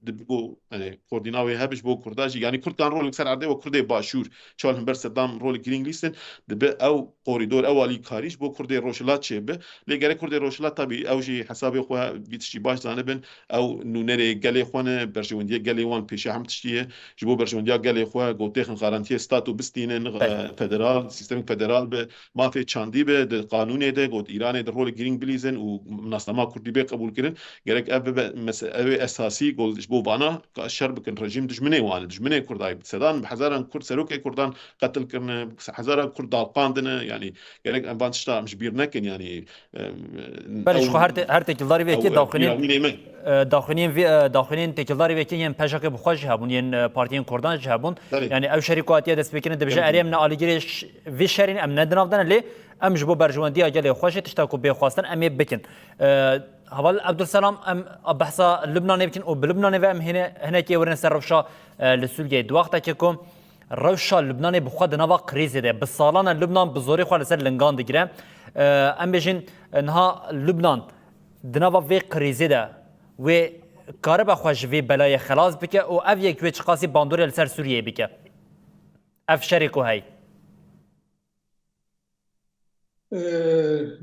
dibe ku, yani, koordîna wê hebe ji bo Kurda jî. Yani Kurd kan rolek ser erdê wek Kurdê Başûr, çal hember Sedam rolek girîng lîstin, dibe ew korîdor, ew alîkarî ji bo Kurdê Rojhilat çêbe. Lê gerek Kurdê Rojhilat tabî ew jî hesabê xwe vî tiştî baş zanibin. Ew nûnerê gelê xwe ne, berjewendiyê gelê wan pêşiya hemî tiştî ye. Ji bo berjewendiya gelê xwe, ku têxin garantiyê stato bistînin, Belê. E, federal, sîstemê federal bi, mafê çandî bi, di qanûnê de, ku Îranê di rolê girîng bilîzin û nasnama kurdî bê qebûl kirin. Gerek ev bibe mese-, ew ê esasî, ku ji bo vana ka şer bikin, rejîm dijminê wan e, dijminê Kurda ye. Sedan bi hezaran Kurd, serokê Kurdan qetil kirine, hezaran Kurd dalqandine, yani gerek em van tişta em ji bîr nekin, yani Em, Belê, ew, ji xwe her tê-, her têkildarî vê ew, yekê ew daxuyaniyên, pîranînê me. E, daxuyaniyên vê, e, daxuyaniyên têkildarî vê yekê yên P J K bi xwe jî hebûn, yên, e, partiyên Kurdan jî hebûn. Belê. Yani ew şerî ku hatiye destpêkirin dibêje, Belê. Erê em ne alîgirê ş-, vê şerîn em ne di nav de ne, lê em ji bo berjewendiya gelê xwe jî tişta ku bê xwestin em ê bikin. E, Heval Ebdulselam, em behsa Lubnanê bikin û bi Lubnanê ve em hêne-, hinekê werin ser rewşa, e, li Sûriyeyê. Di wextekê ku Rewşa Lubnanê bi xwe di nava krîzê de. Bi salan e Lubnan bi zorê xwe li ser lingan digire. E, em bêjin, e, niha Lubnan di nava vê krîzê de wê karibe xwe ji vê belayê xelas bike û ev yek wê çiqasî bandorê li ser Sûriyeyê bike? Ev şerê ku heye.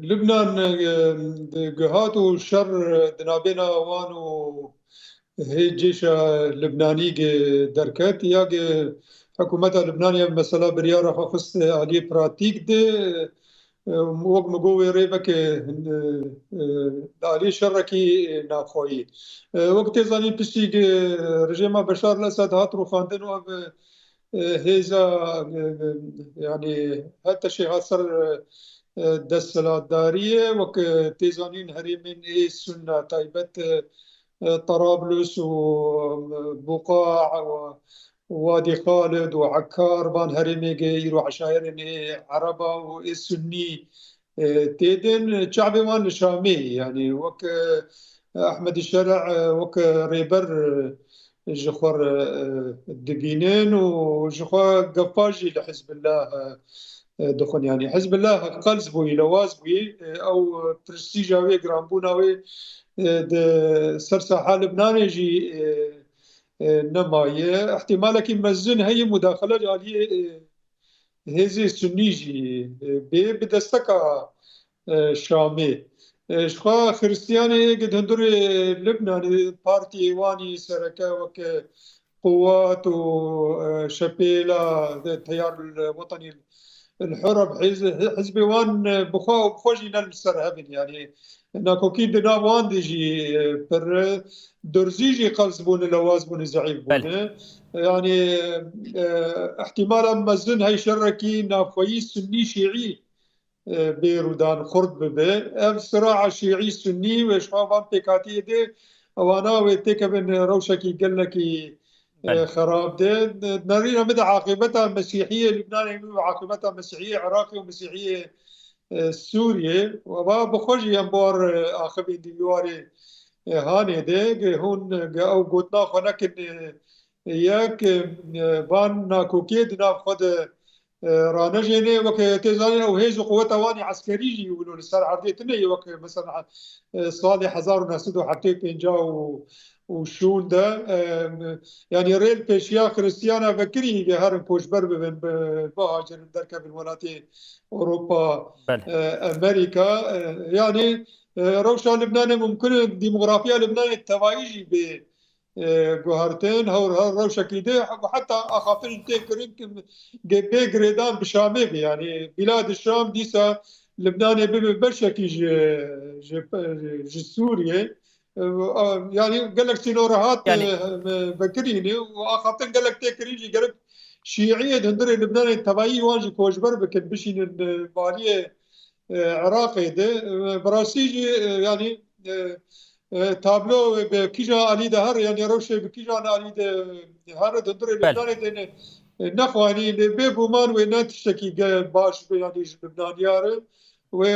Lubnan, e, di gihat û şer di navbêna wan û hê cêşa Lubnanî gi derket, ya gi hikûmeta Lubnanê ev mesela biryara xwe xist aliyê pratîk de, e, wek min got wê rê veke, e, e, di aliyê şerekî navxweyî. E, wek tê zanîn piştî gi rejêma Beşar el-Esed hat rûxandin û ev, e, hêza, e, e, yanî her teşê hat ser, e, desthilatdariyê, wek, e, tê zanîn herêmên ê Sunna taybet, e, e, Tarablus û, e, Buqa û Wadî Xalid û Ekkar, van herêmê ge îro eşayerên ê Ereba û ê Sunnî, e, tê din. Çavê wan li Şamê, yanî wek, e, Ehmedî Şer'a, e, wek rêber, e, ji xwe re, e, dibînin û ji xwe gefa jî li Hizbillah, e, e, dixwin. Yanî Hizbillah qels bûyî, lewaz bûyî, e, ew prestîja wê, giranbûna wê, e, di ser saha Libnanê jî, e, e, nemaye. Îhtimalekî mezin heye mudaxele ji aliyê, e, hêzê Sunnî jî, e, bê bi desteka, e, Şamê. E, ji xwe Xiristiyanê êk di hundirê Libnanê partiyê wan î sereke weke Quwat û, e, Şepêla, e, Teyar el-Wetenî el-Hur, hizb-, hizbê wan, e, bi xwe û bi xwe jî ne li ser hev in. Yanî nakokî di nav wan de jî, e, pir, e, Durzî jî qels bûne, lewaz bûne, zeîf Belê. Bûne. Yanî, e, îhtimala mezin hey şerekî navxweyî Sunnî Şîî, e, bê rûdan xurt bibe. Ev siraa Şîî Sunnî wê ji xwe van pêkhatiyê de ewana wê têkevin rewşekî gelekî, e, Belê. Xerab de. Nerîna min de aqibeta Mesîhiyê Libnanê û aqibeta Mesîhiyê Iraqê û Mesîhiyê, e, Sûriyê. Wa bi xwe jî em bar, e, axivîn di warê, e, hanê de, ge hûn, ge ew gotina xwe nekin, e, yek, e, van nakokiyê di nav xwe de, e, ranejêne, weke tê zanîn ew hêz û quweta wan ê eskerî jî wilo li ser erdê tune ye, weke mesela, e, salê hezar û neh sed û heftê û pênc û, û şûn de, e, yanî rê li pêşiya Xiristiyana vekirî ge herin koçber bibin, bi-, bihacirin derkevin welatê Ewropa, Belê. e, Amerîka, e, yanî, e, rewşa Libnanê mumkin e, demografiya Libnanê tevayî jî bê, e, guhertin, hewr her rewşekî de, heta axaftin tê kirin ki ge bê girêdan bi Şamê be. Yanî Bîlad Şam dîsa Libnanê bibe beşekî ji, ji, ji Sûriyê. E, a, yanî gelek sînora hat, Yanî e, vekirîne û axaftin gelek tê kirin jî gerek Şîîyê di hundirê Libnanê tevayî wan jî koçber bikin, bişînin, e, baliyê, e, Iraqê de. E, bi rastî jî, e, yanî, e, e, tablo bi kîjan alî de her, yanî rewşê bi kîjan alî de her di hundirê Belê. Libnanê de ne, e, nexwanî, lê bê guman wê ne tiştekî ge-, baş be, yanî ji Libnaniya re. Wê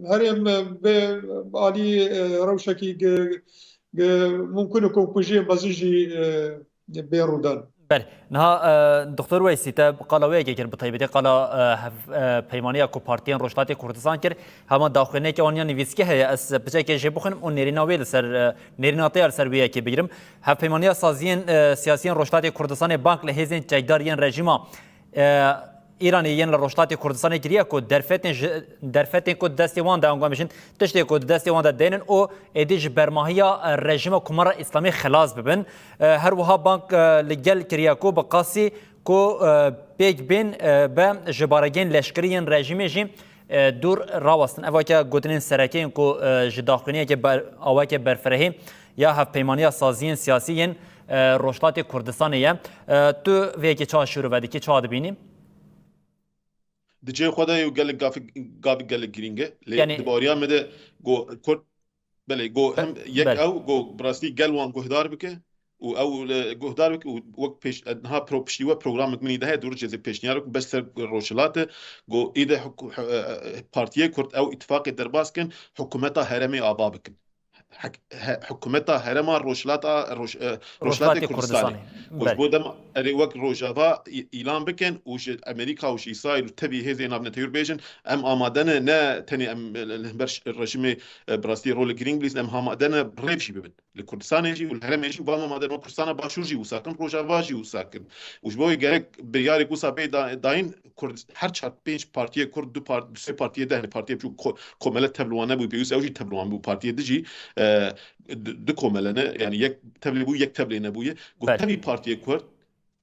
herêm, e, bê alî, e, rewşekî ge-, ge-, mumkin û komkujiyê mezin jî, e, bê rûdan. Belê. Niha, e, Doktor Weysî, te qala wê yekê kir, bi taybetî qala, e, hev-, e, peymaniya ku partiyên Rojhilatê Kurdistan kir, hema daxuyaniyeke wan ya nivîskî heye, ez piçekê jê bixwînim û nêrîna wê li ser, e, nêrîna te ya li ser wê yekê bigirim. Hevpeymaniya saziyên, e, siyasiyên Rojhilatê Kurdistanê bang li hêzên çekdar yên rejîma, e, Îranê yên li Rojhilatê Kurdistanê kiriye ku derfetên ji, derfetên ku destê wan de, ango em bijin, tiştê ku di destê wan de denin û êdî ji bermahiya, e, rejîma Komara Îslamî xilas bibin. E, her wiha bang, e, li gel kiriye ku bi qasî ku, e, pêk bên, e, be ji baregên leşkerî yên rejîmê jî, e, dûr rawestin. Ev weke gotinên sereke yên ku, e, ji daxuyaniyeke ber-, aweke berfirehî ya Hevpeymaniya Saziyên Siyasî yên, e, Rojhilatê Kurdistanê ye. E, tu vê yekê çawa şîrove dikî, çawa dibînî? Di cihê xwe de ye û gelek gavê, gavê gelek girîng e. Lê Yanî di baweriya me de go Kurd, belê, go Be-, hem yek belê. ew, go bi rastî gel wan guhdar bike û ew, e, guhdar bike û wek pêş, e, niha pro-, piştî we programek min î de heye, dûr cezê pêşniyar ku beş ser Rojhilat e, go î de hukû-, e, e, partiyê Kurd ew îtifaqê derbas kin, hikûmeta herêmê ava bikin. Hek-, he-, hikûmeta herêma Rojhilata, Roj-, e, Rojhilatê Rojhilatê Kurdistanê. Kurdistanê. Ku ji Belê. bo dema erê wek Rojava î-, îlan bikin û ji Amerîka û ji Îsraîl û tevî hêzên navnetewî bêjin, em amade ne, ne tenê em, e, li hember ş-, rejîmê, e, bi rastî rolê girîng bilîzin, em amade ne rêv jî bibin. Li Kurdistanê jî û li herêmê jî, û bama amade ne Kurdistana Başûr jî wisa kin, Rojava jî wisa kin. Û ji bo wê gerek biryarek wisa bê da-, dayîn, Kurd-, her çar pênc partiyê Kurd, du part-, du sê partiyê de, hani partiyê biçûk ko-, komele tev li wan nebû, pêwîst ew jî tev li wan bû, partiyê dijî, e, du, du komele ne, yani yek tev lê bû, yek tev lê nebûye. Got Belê. tevî partiyê Kurd,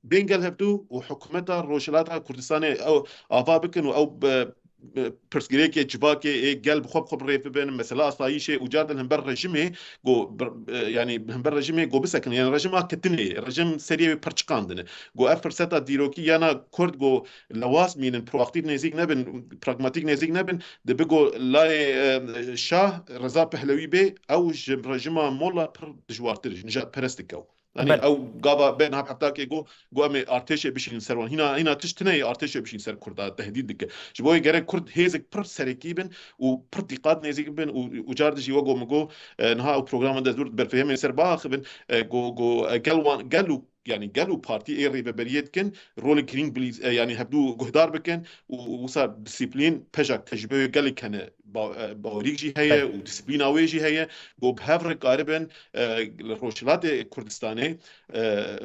bên gel hevdû û hikûmeta Rojhilata Kurdistanê ew ava bikin û ew be, be, pirsgirêkê civakê ê gel bi xwe bi xwe bi rêv bibin, mesela asayîşê û car din hember rejimê go bir, e, yani hember rejimê go bisekin, yani rejim a ketinê ye, rejim seriyê wê pir çiqandine. Go ev firseta dîrokî yana Kurd go lewaz mînin, proaktîf nêzîk nebin, pragmatîk nêzîk nebin, dibe go layê, e, Şah Reza Pehlewî bê, ew ji rejima Molla pir dijwartir, nijadperest dike ew. Yanî Belê. ew gava bê niha heftakê go, go em ê artêşê bişînin ser wan. Hîna, hîna tişt tune ye artêşê bişîn ser Kurda, tehdîd dike. Ji bo wê gerek Kurd hêzek pir serekî bin û pir dîqat nêzîk bin û, û car dijî we go min go, e, niha ew programa de dûr berfirehemên ser biaxivin, e, go, go, e, gel wan, gel û, yanî gel û partî ê rêveberiyê dikin, rolê girîng bilîz-, e, yanî hevdû guhdar bikin û wisa disîplîn pejak tecrübeyê gelek hene, ba-, e, bawerîk jî heye Belê. û disîplîna wê jî heye, ku bi hev re karibin, e, li Rojhilatê Kurdistanê, e,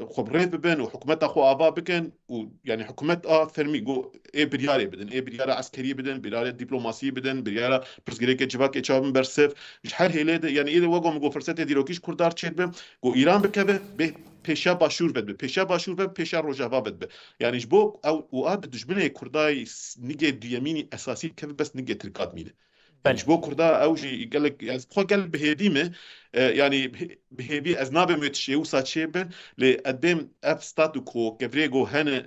xwe bi rêv bibin û hikûmeta xwe ava bikin û, yanî hikûmet a fermî, ku ê biryarê bidin, ê biryara eskeriyê bidin, biryara dîplomasiyê bidin, biryara pirsgirêkê civakê çawa bin bersiv. Ji her hêlê de, yanî ê de wek min got, firsetê dîrokî ji Kurdan çêdibe, ku Îran bikeve, bê pêşiya Başûr vedibe, pêşiya Başûr ve, pêşiya Rojava vedibe. Yanî ji bo ew û a di dijminê Kurda s-, nigê duyemînî esasî dikeve, bes nigê Tirka dimîne. Yanî Belê. ji bo Kurda ew jî gelek, ez xwe gelek bi hêvî me, e, yanî bi hê-, bi hêvî ez nabêm wê tiştê wisa çêbin, lê ez dêm ev statu quo, kevirê ku hene,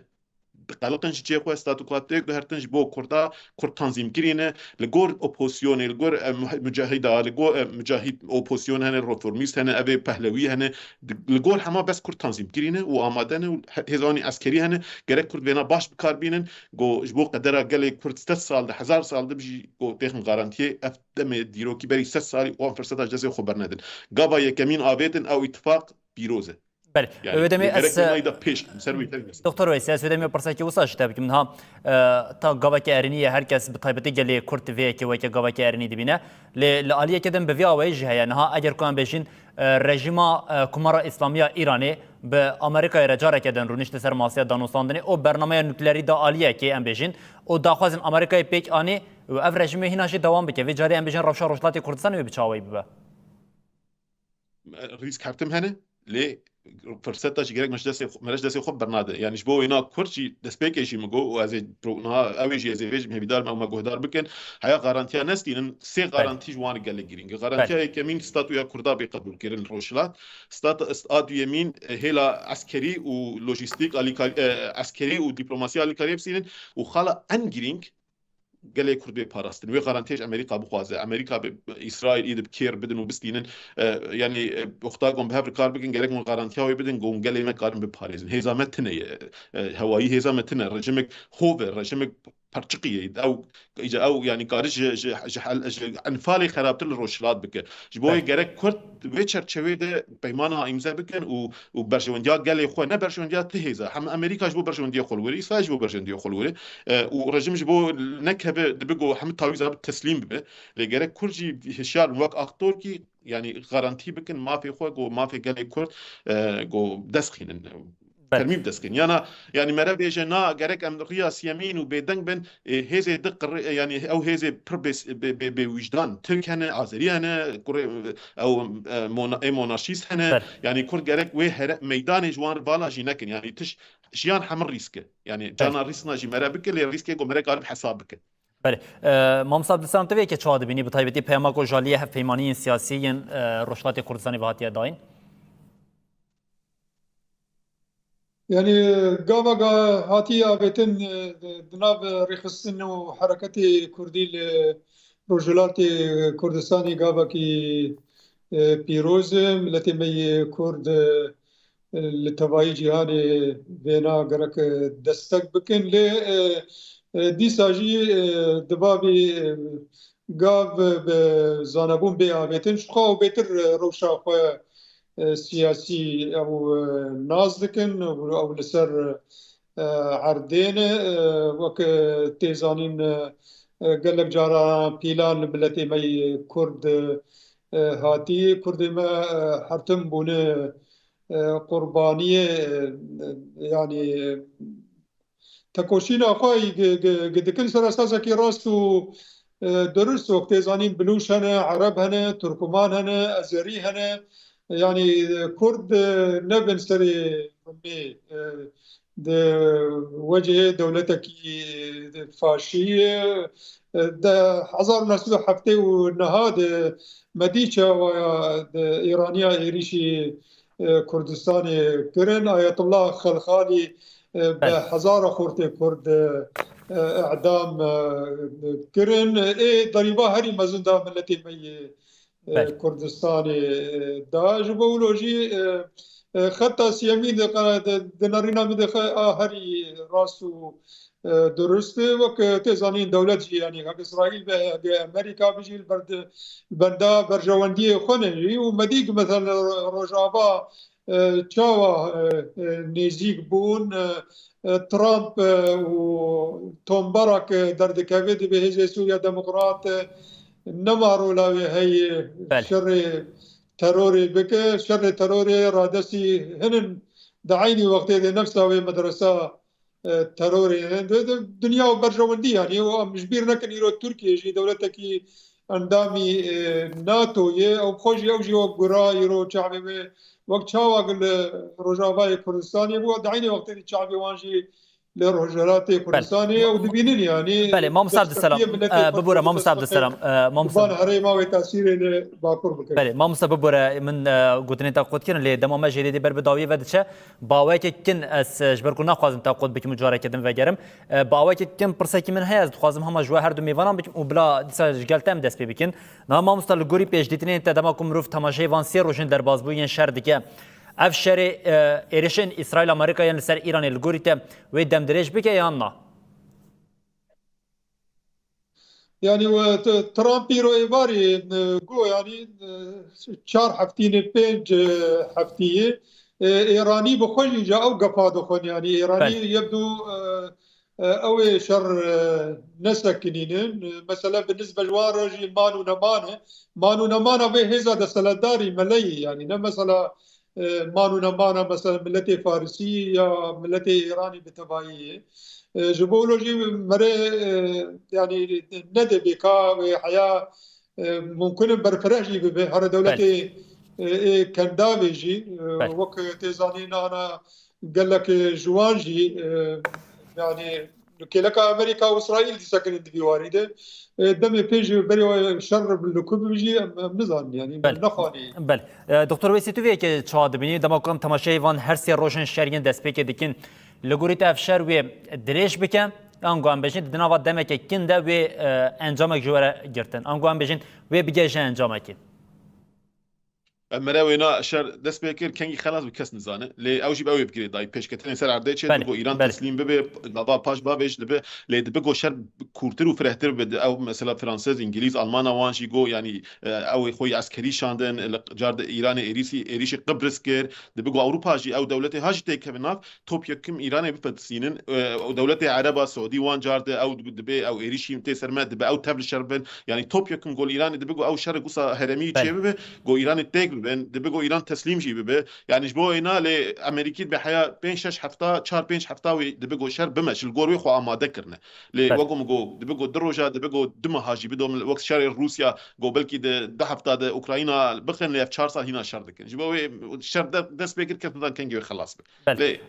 diqeliqin ji cihê xwe, statu quo têk dihertin ji bo Kurda, Kurd tanzîmkirî ne, li gor opozisyonê, li gor, e, muh-, mucahida, li gor, e, mucahid opozisyon hene, reformîst hene, evê pehlewî hene, di-, li gor hema bes Kurd tanzîmkirî ne û amade ne û he-, hêzanî eskerî hene, gerek Kurd vêna baş bi kar bînin, go ji bo qedera gelê Kurd sed sal de, hezar sal de bijî, go têxin garantiyê, ev demê dîrokî berî sed salî wan firseta ji destê xwe bernedin. Gava yekemîn avêtin ew îtifaq pîroz e. Belê. Yani, wê demê gerek ez, wê nayda pêş, ser wî tevî. Doktor Weysî, ez wê demê pirsekî wisa ji te bikim. Niha, e, ta gaveke erênî ye, her kes bi taybetî gelê Kurd vê yekê weke gaveke erênî dibîne. Lê li aliyeke din bi vî awayî jî heye. Niha eger ku em bêjin, e, rejîma, e, Komara Îslamiya Îranê bi Amerîkayê re careke din rûnişt li ser masiya danûstandinê û bernameya nukleerî da aliyekê, em bêjin, û daxwazin Amerîkayê pêk anî û ev rejîmê hîna jî dewam bike. Vê carê em bêjin rewşa Rojhilatê Kurdistanê wê bi çi awayî bibe? Rîsk her tim hene, lê firseta jî gerek me ji destê xwe, me ji destê xwe bernade. Yani ji bo wêna Kurd jî destpêkê jî min got û ez ê pro-, niha ew ê jî ez ê vêjim hêvîdar me û me guhdar bikin. Heya garantiya nestînin, sê Belê. garantî ji wan gelek girîng e. Garantiya Belê. yekemîn statuya Kurda bê qebûlkirin Rojhilat. Stat-, stat duyemîn, e, hêla eskerî û lojîstîk alîkar-, e, eskerî û diplomasiya alîkariyê bisînin û xala en girîng gelê Kurd bê parastin. Wê garantiya ji Amerîka bixwaze. Amerîka bi, bi Îsraîl, îdib kêr bidin û bistînin. E, yanî, e, wexta ku hûn bi hev re kar bikin, gerek hûn garantiya wê bidin, ku hûn gelê me karin biparêzin. Hêza me tune ye. E, hewayî hêza me tune. Rejimek hov e, rejimek perçiqî ye. Ew, îca ew, yanî, kari ji, ji, ji hel-, ji enfalê xerabtir li Rojhilat bike. Ji bo wê Belê. gerek Kurd di wê çerçevê de peymana îmze bikin û û berjewendiya gelê xwe, ne berjewendiya ti hêza. Hem Amerîka ji bo berjewendiya xwe li wir e, Îsraîl ji bo berjewendiya xwe li wir e. E, û rejim ji bo nekeve dibe ku hemû tawîza bi teslîm bibe. Lê gerek Kurd jî hişyar bin, wek aktorkî, yanî garantî bikin mafê xwe, ku mafê gelê Kurd, e, ku dest xînin. Belê. Termî bi dest xînin. Yana, yanî mere bêje, na, gerek em riya siyemîn û bêdeng bin, e, hêzê di qirê, e, yanî ew hêzê pir bê, bê, bê, bê wijdan. Tirk hene, Azerî hene, kurê, e, ew, e, mona-, ê monarşîst hene. Belê. Yanî Kurd gerek wê here meydanê ji wan vala jî nekin. Yanî tiş jiyan hemir rîsk e. Yanî Belê. cana rîskna jî mere bike, lê rîskê ku mere karib hesab bike. Belê. E, Mamosta Abdulselam, tu vê yekê çawa dibînî? Bi taybetî peyama ku ji aliyê hevpeymaniyên siyasî yên, e, Rojhilatê Kurdistanê ve hatiye dayîn? Yanî gava ga hatî avêtin, e, di nav rêxistin û hereketê kurdî li Rojhilatê Kurdistanê gavekî, e, pîroz e. Miletê me yê Kurd, e, li tevayî cîhanê vêna gerek, e, destek bikin. Lê, e, e, dîsa jî, e, di bavê, e, gav bi zanebûn bê avêtin, ji xwe ew bêtir rewşa xwe, e, siyasî ew, e, nas dikin, ew, ew li ser, e, erdê ne, e, wek, e, tê zanîn, e, e, gelek cara pîlan li miletê me yê Kurd, e, hatî. Kurdê me, e, her tim bûne, e, qurbaniyê, e, yanî, tekoşîna xwe yî gi-, gi-, gi dikin ser esaseke rast û, e, durust. Wek tê zanîn, Bilûş hene, Ereb hene, Turkuman hene, Ezerî hene. Yanî, e, Kurd, e, nebin serê rûmê, e, di wecihê dewletekî, e, faşî, e, di hezar û neh sed û heftê û neh de me dî çawa di Îraniya êrîşî e, Kurdistanê kirin. Ayetullah Xelxalî, e, bi Belê. hezara xortê Kurd, e, e, îdam, e, kirin. Ê derîba herî mezin da miletê me yê, e, Belê. Kurdistanê, e, da. Ji bo wilo jî, e, e, xeta siyemîn di, di, di nerîna min de xe-, a herî rast û e, durust e. Wek, e, tê zanîn, dewlet jî, yanî hek Îsraîl be, hek Amerîka be jî, li ber di, benda berjewendiyê xwe ne jî. Û me dî ku, mesela, Ro-, Rojava, e, çawa, e, e, nêzîk bûn, e, e, Trump, e, û tomberak, e, derdikeve, dibê Hêzê Sûriya Demokrat, e, nema rola wê heye Belê. şerê terorê bike. Şerê terorê radestî hinin di eynî wextê de nefsa wê medresa e, terorê ne. Di, di, dinya û berjewendî, yanî, û em ji bîr nekin, îro Tirkiye jî dewletekî endamî, e, NATO ye. Ew xwe jî, ew jî wek gura îro çavê wê, wek çawa li Rojavayê Kurdistanê bû, di eynî wextê de çavê wan jî li Rojhilatê Kurdistanê ew dibînin, yanî Belê, mamosta Abdulselam, destkeftiyê miletê e, Kurd bibore, mamosta destkeftiyê Abdulselam, e, mamosta. Van herêma wê tesîrê li Bakur bike. Belê, mamosta bibore, min, e, gotinên te qut kirin, lê dema me jê dê ber bi dawiyê ve diçe, bi awayekê kin ez, e, ji ber ku naxwazim te qut bikim û careke din vegerim. E, bi awayekê kin pirsekî min heye, ez dixwazim hema ji we her du mêvanan bikim û bila dîsa ji gel te em dest pê bikin. Niha mamosta, li gorî pêşdîtinên te, dema ku mirov temaşeyê van sê rojên derbazbûyên şer dike, ev şerê, e, êrişên Îsraîl Amerîka yên li ser Îranê li gorî te wê demdirêj bike yan na? Yanî we t-, Trump îro êvarî, e, got, yanî, e, çar heftî ne pênc, e, heftî ye. E, Îranî bi xwe jî ji ew gefa dixwin, yanî Îranî Belê. yebdû, e, e, ew ê şer, e, nesekinînin. E, mesela bi nisbe ji wan re jî man û neman e. Man û nemana vê hêza desthilatdarî meleyî, yanî ne mesela, e, man û nemana mesela miletê Farisî ya miletê Îranî bi tevayî ye. E, ji bo wilo jî mere, e, yanî nedibê ka wê heya, e, mumkin e berfireh jî bibe. Here Belê. dewletê, e, ê kendavê jî, e, Belê. wek tê zanîn ana gelek ji wan jî, e, yanî kêleka Amerîka û Îsraîl dîsekinin di vî warî de. E, demê pê jî berê şer li ku bibe jî em, em nizanin, yanî Belê. nexwanî. Belê. E, Doktor Weysî, tu vê yekê çawa dibînî? Dema ku em temaşeyê van her sê rojên şer yên destpêkê dikin, li gorî te ev şer wê dirêj bike, ango em bêjin di nava demeke kin de wê, e, encamek ji we re girtin. Ango em bêjin wê bigihêje encamekê. Em mere wêna şer dest pê kir, kengî xelas bi kes nizane. Lê ew jî bi ew ê bi girêdayî. Pêşketinê ser erdê çê Belê, dibe ku Îran belê. teslîm bibe, gava paş bavêj dibe. Lê dibe ku şer kûrtir û firehtir bibe. Ew mesela Fransez, Îngilîz, Almana wan jî got, yanî, e, ew ê xwe yî eskerî şandin, li car de Îranê êrîsî, êrîşî Qibris kir. Dibe ku Ewropa jî ew dewletê ha jî tê kevin nav, topyekun Îranê bipetirsînin. E, û dewletê Ereba Saudî wan car de ew dibe ew êrîşî tê ser me, dibe ew tev li şer bin. Yanî topyekun gol Îranê dibe ku ew şerê gusa heremî Belê. çê bibe, ku Îranê têk bibin, dibe ku Îran teslîm jî bibe. Yanî ji bo wêna lê Amerîkî dibe heya pênc şeş hefta, çar pênc hefta wê dibe ku şer bime, ji li gor wê xwe amade kirine. Lê Belê. wek ku min got, dibe ku du roja, dibe ku du meha jî bidomin, wek şerê Rûsya, ku belkî di du hefta de Ukrayna bixin, lê ev çar sal hîna şer dikin. Ji bo wê şer de, dest pê kir, kes nidan kengê wê xelas be. Belê. Lê,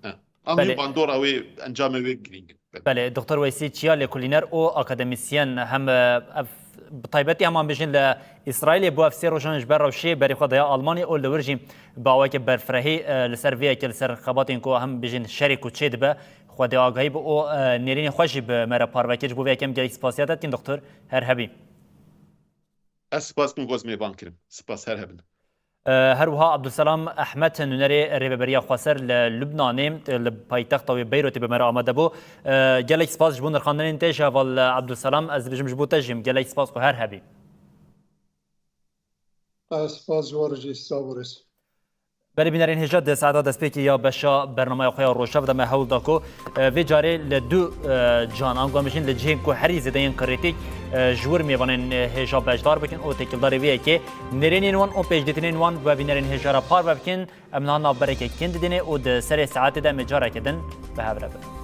he. Em Belê. hîn bandora wê, encamê wê girîng in. Belê. Belê, Doktor Weysî Çiya, lêkolîner û akademîsyen, hem, e, ev, bi taybetî heman bijîn li Îsraîlê bû ev sê rojan ji ber rewşê berê xwe daya Almanyê û li wir jî bi awayekî berfirehî, e, li ser vê yekê, li ser xebatên ku hem bijîn şerê ku çê dibe, xwedê agahî bû û, e, nêrînê xwe jî bi me re parve kir. Ji bo vê yekê em gelek spasiya te dikin, Doktor. Her hebî. Ez spas dikim ku ez mêvan kirim. Spas, her hebin. E, her wiha Abdulselam Ehmed, nûnerê Rêveberiya Xweser li Lubnanê, li paytexta wê Beyrûtê bi me re amade bû. E, gelek spas ji bo nirxandinên te ji heval Abdulselam. Ez dibêjim ji bo te jî gelek spas ku her hebî. Ez spas ji we re jî, sağ ol. Belê bînerên hêja, di saeta destpêkê ya beşa bernameya xwe ya roja de me hewl da ku, e, vê carê li du, e, can, ango em bijîn li cihên ku herî zêde yên krîtîk, e, ji wir mêvanên, e, hêja beşdar bikin û têkildarî vê yekê nêrînên wan û pêşdîtinên wan bi bînerên hêja re parve bikin. Em niha navbereke kin didînê û di serê saetê de em ê careke din bi hev re bin.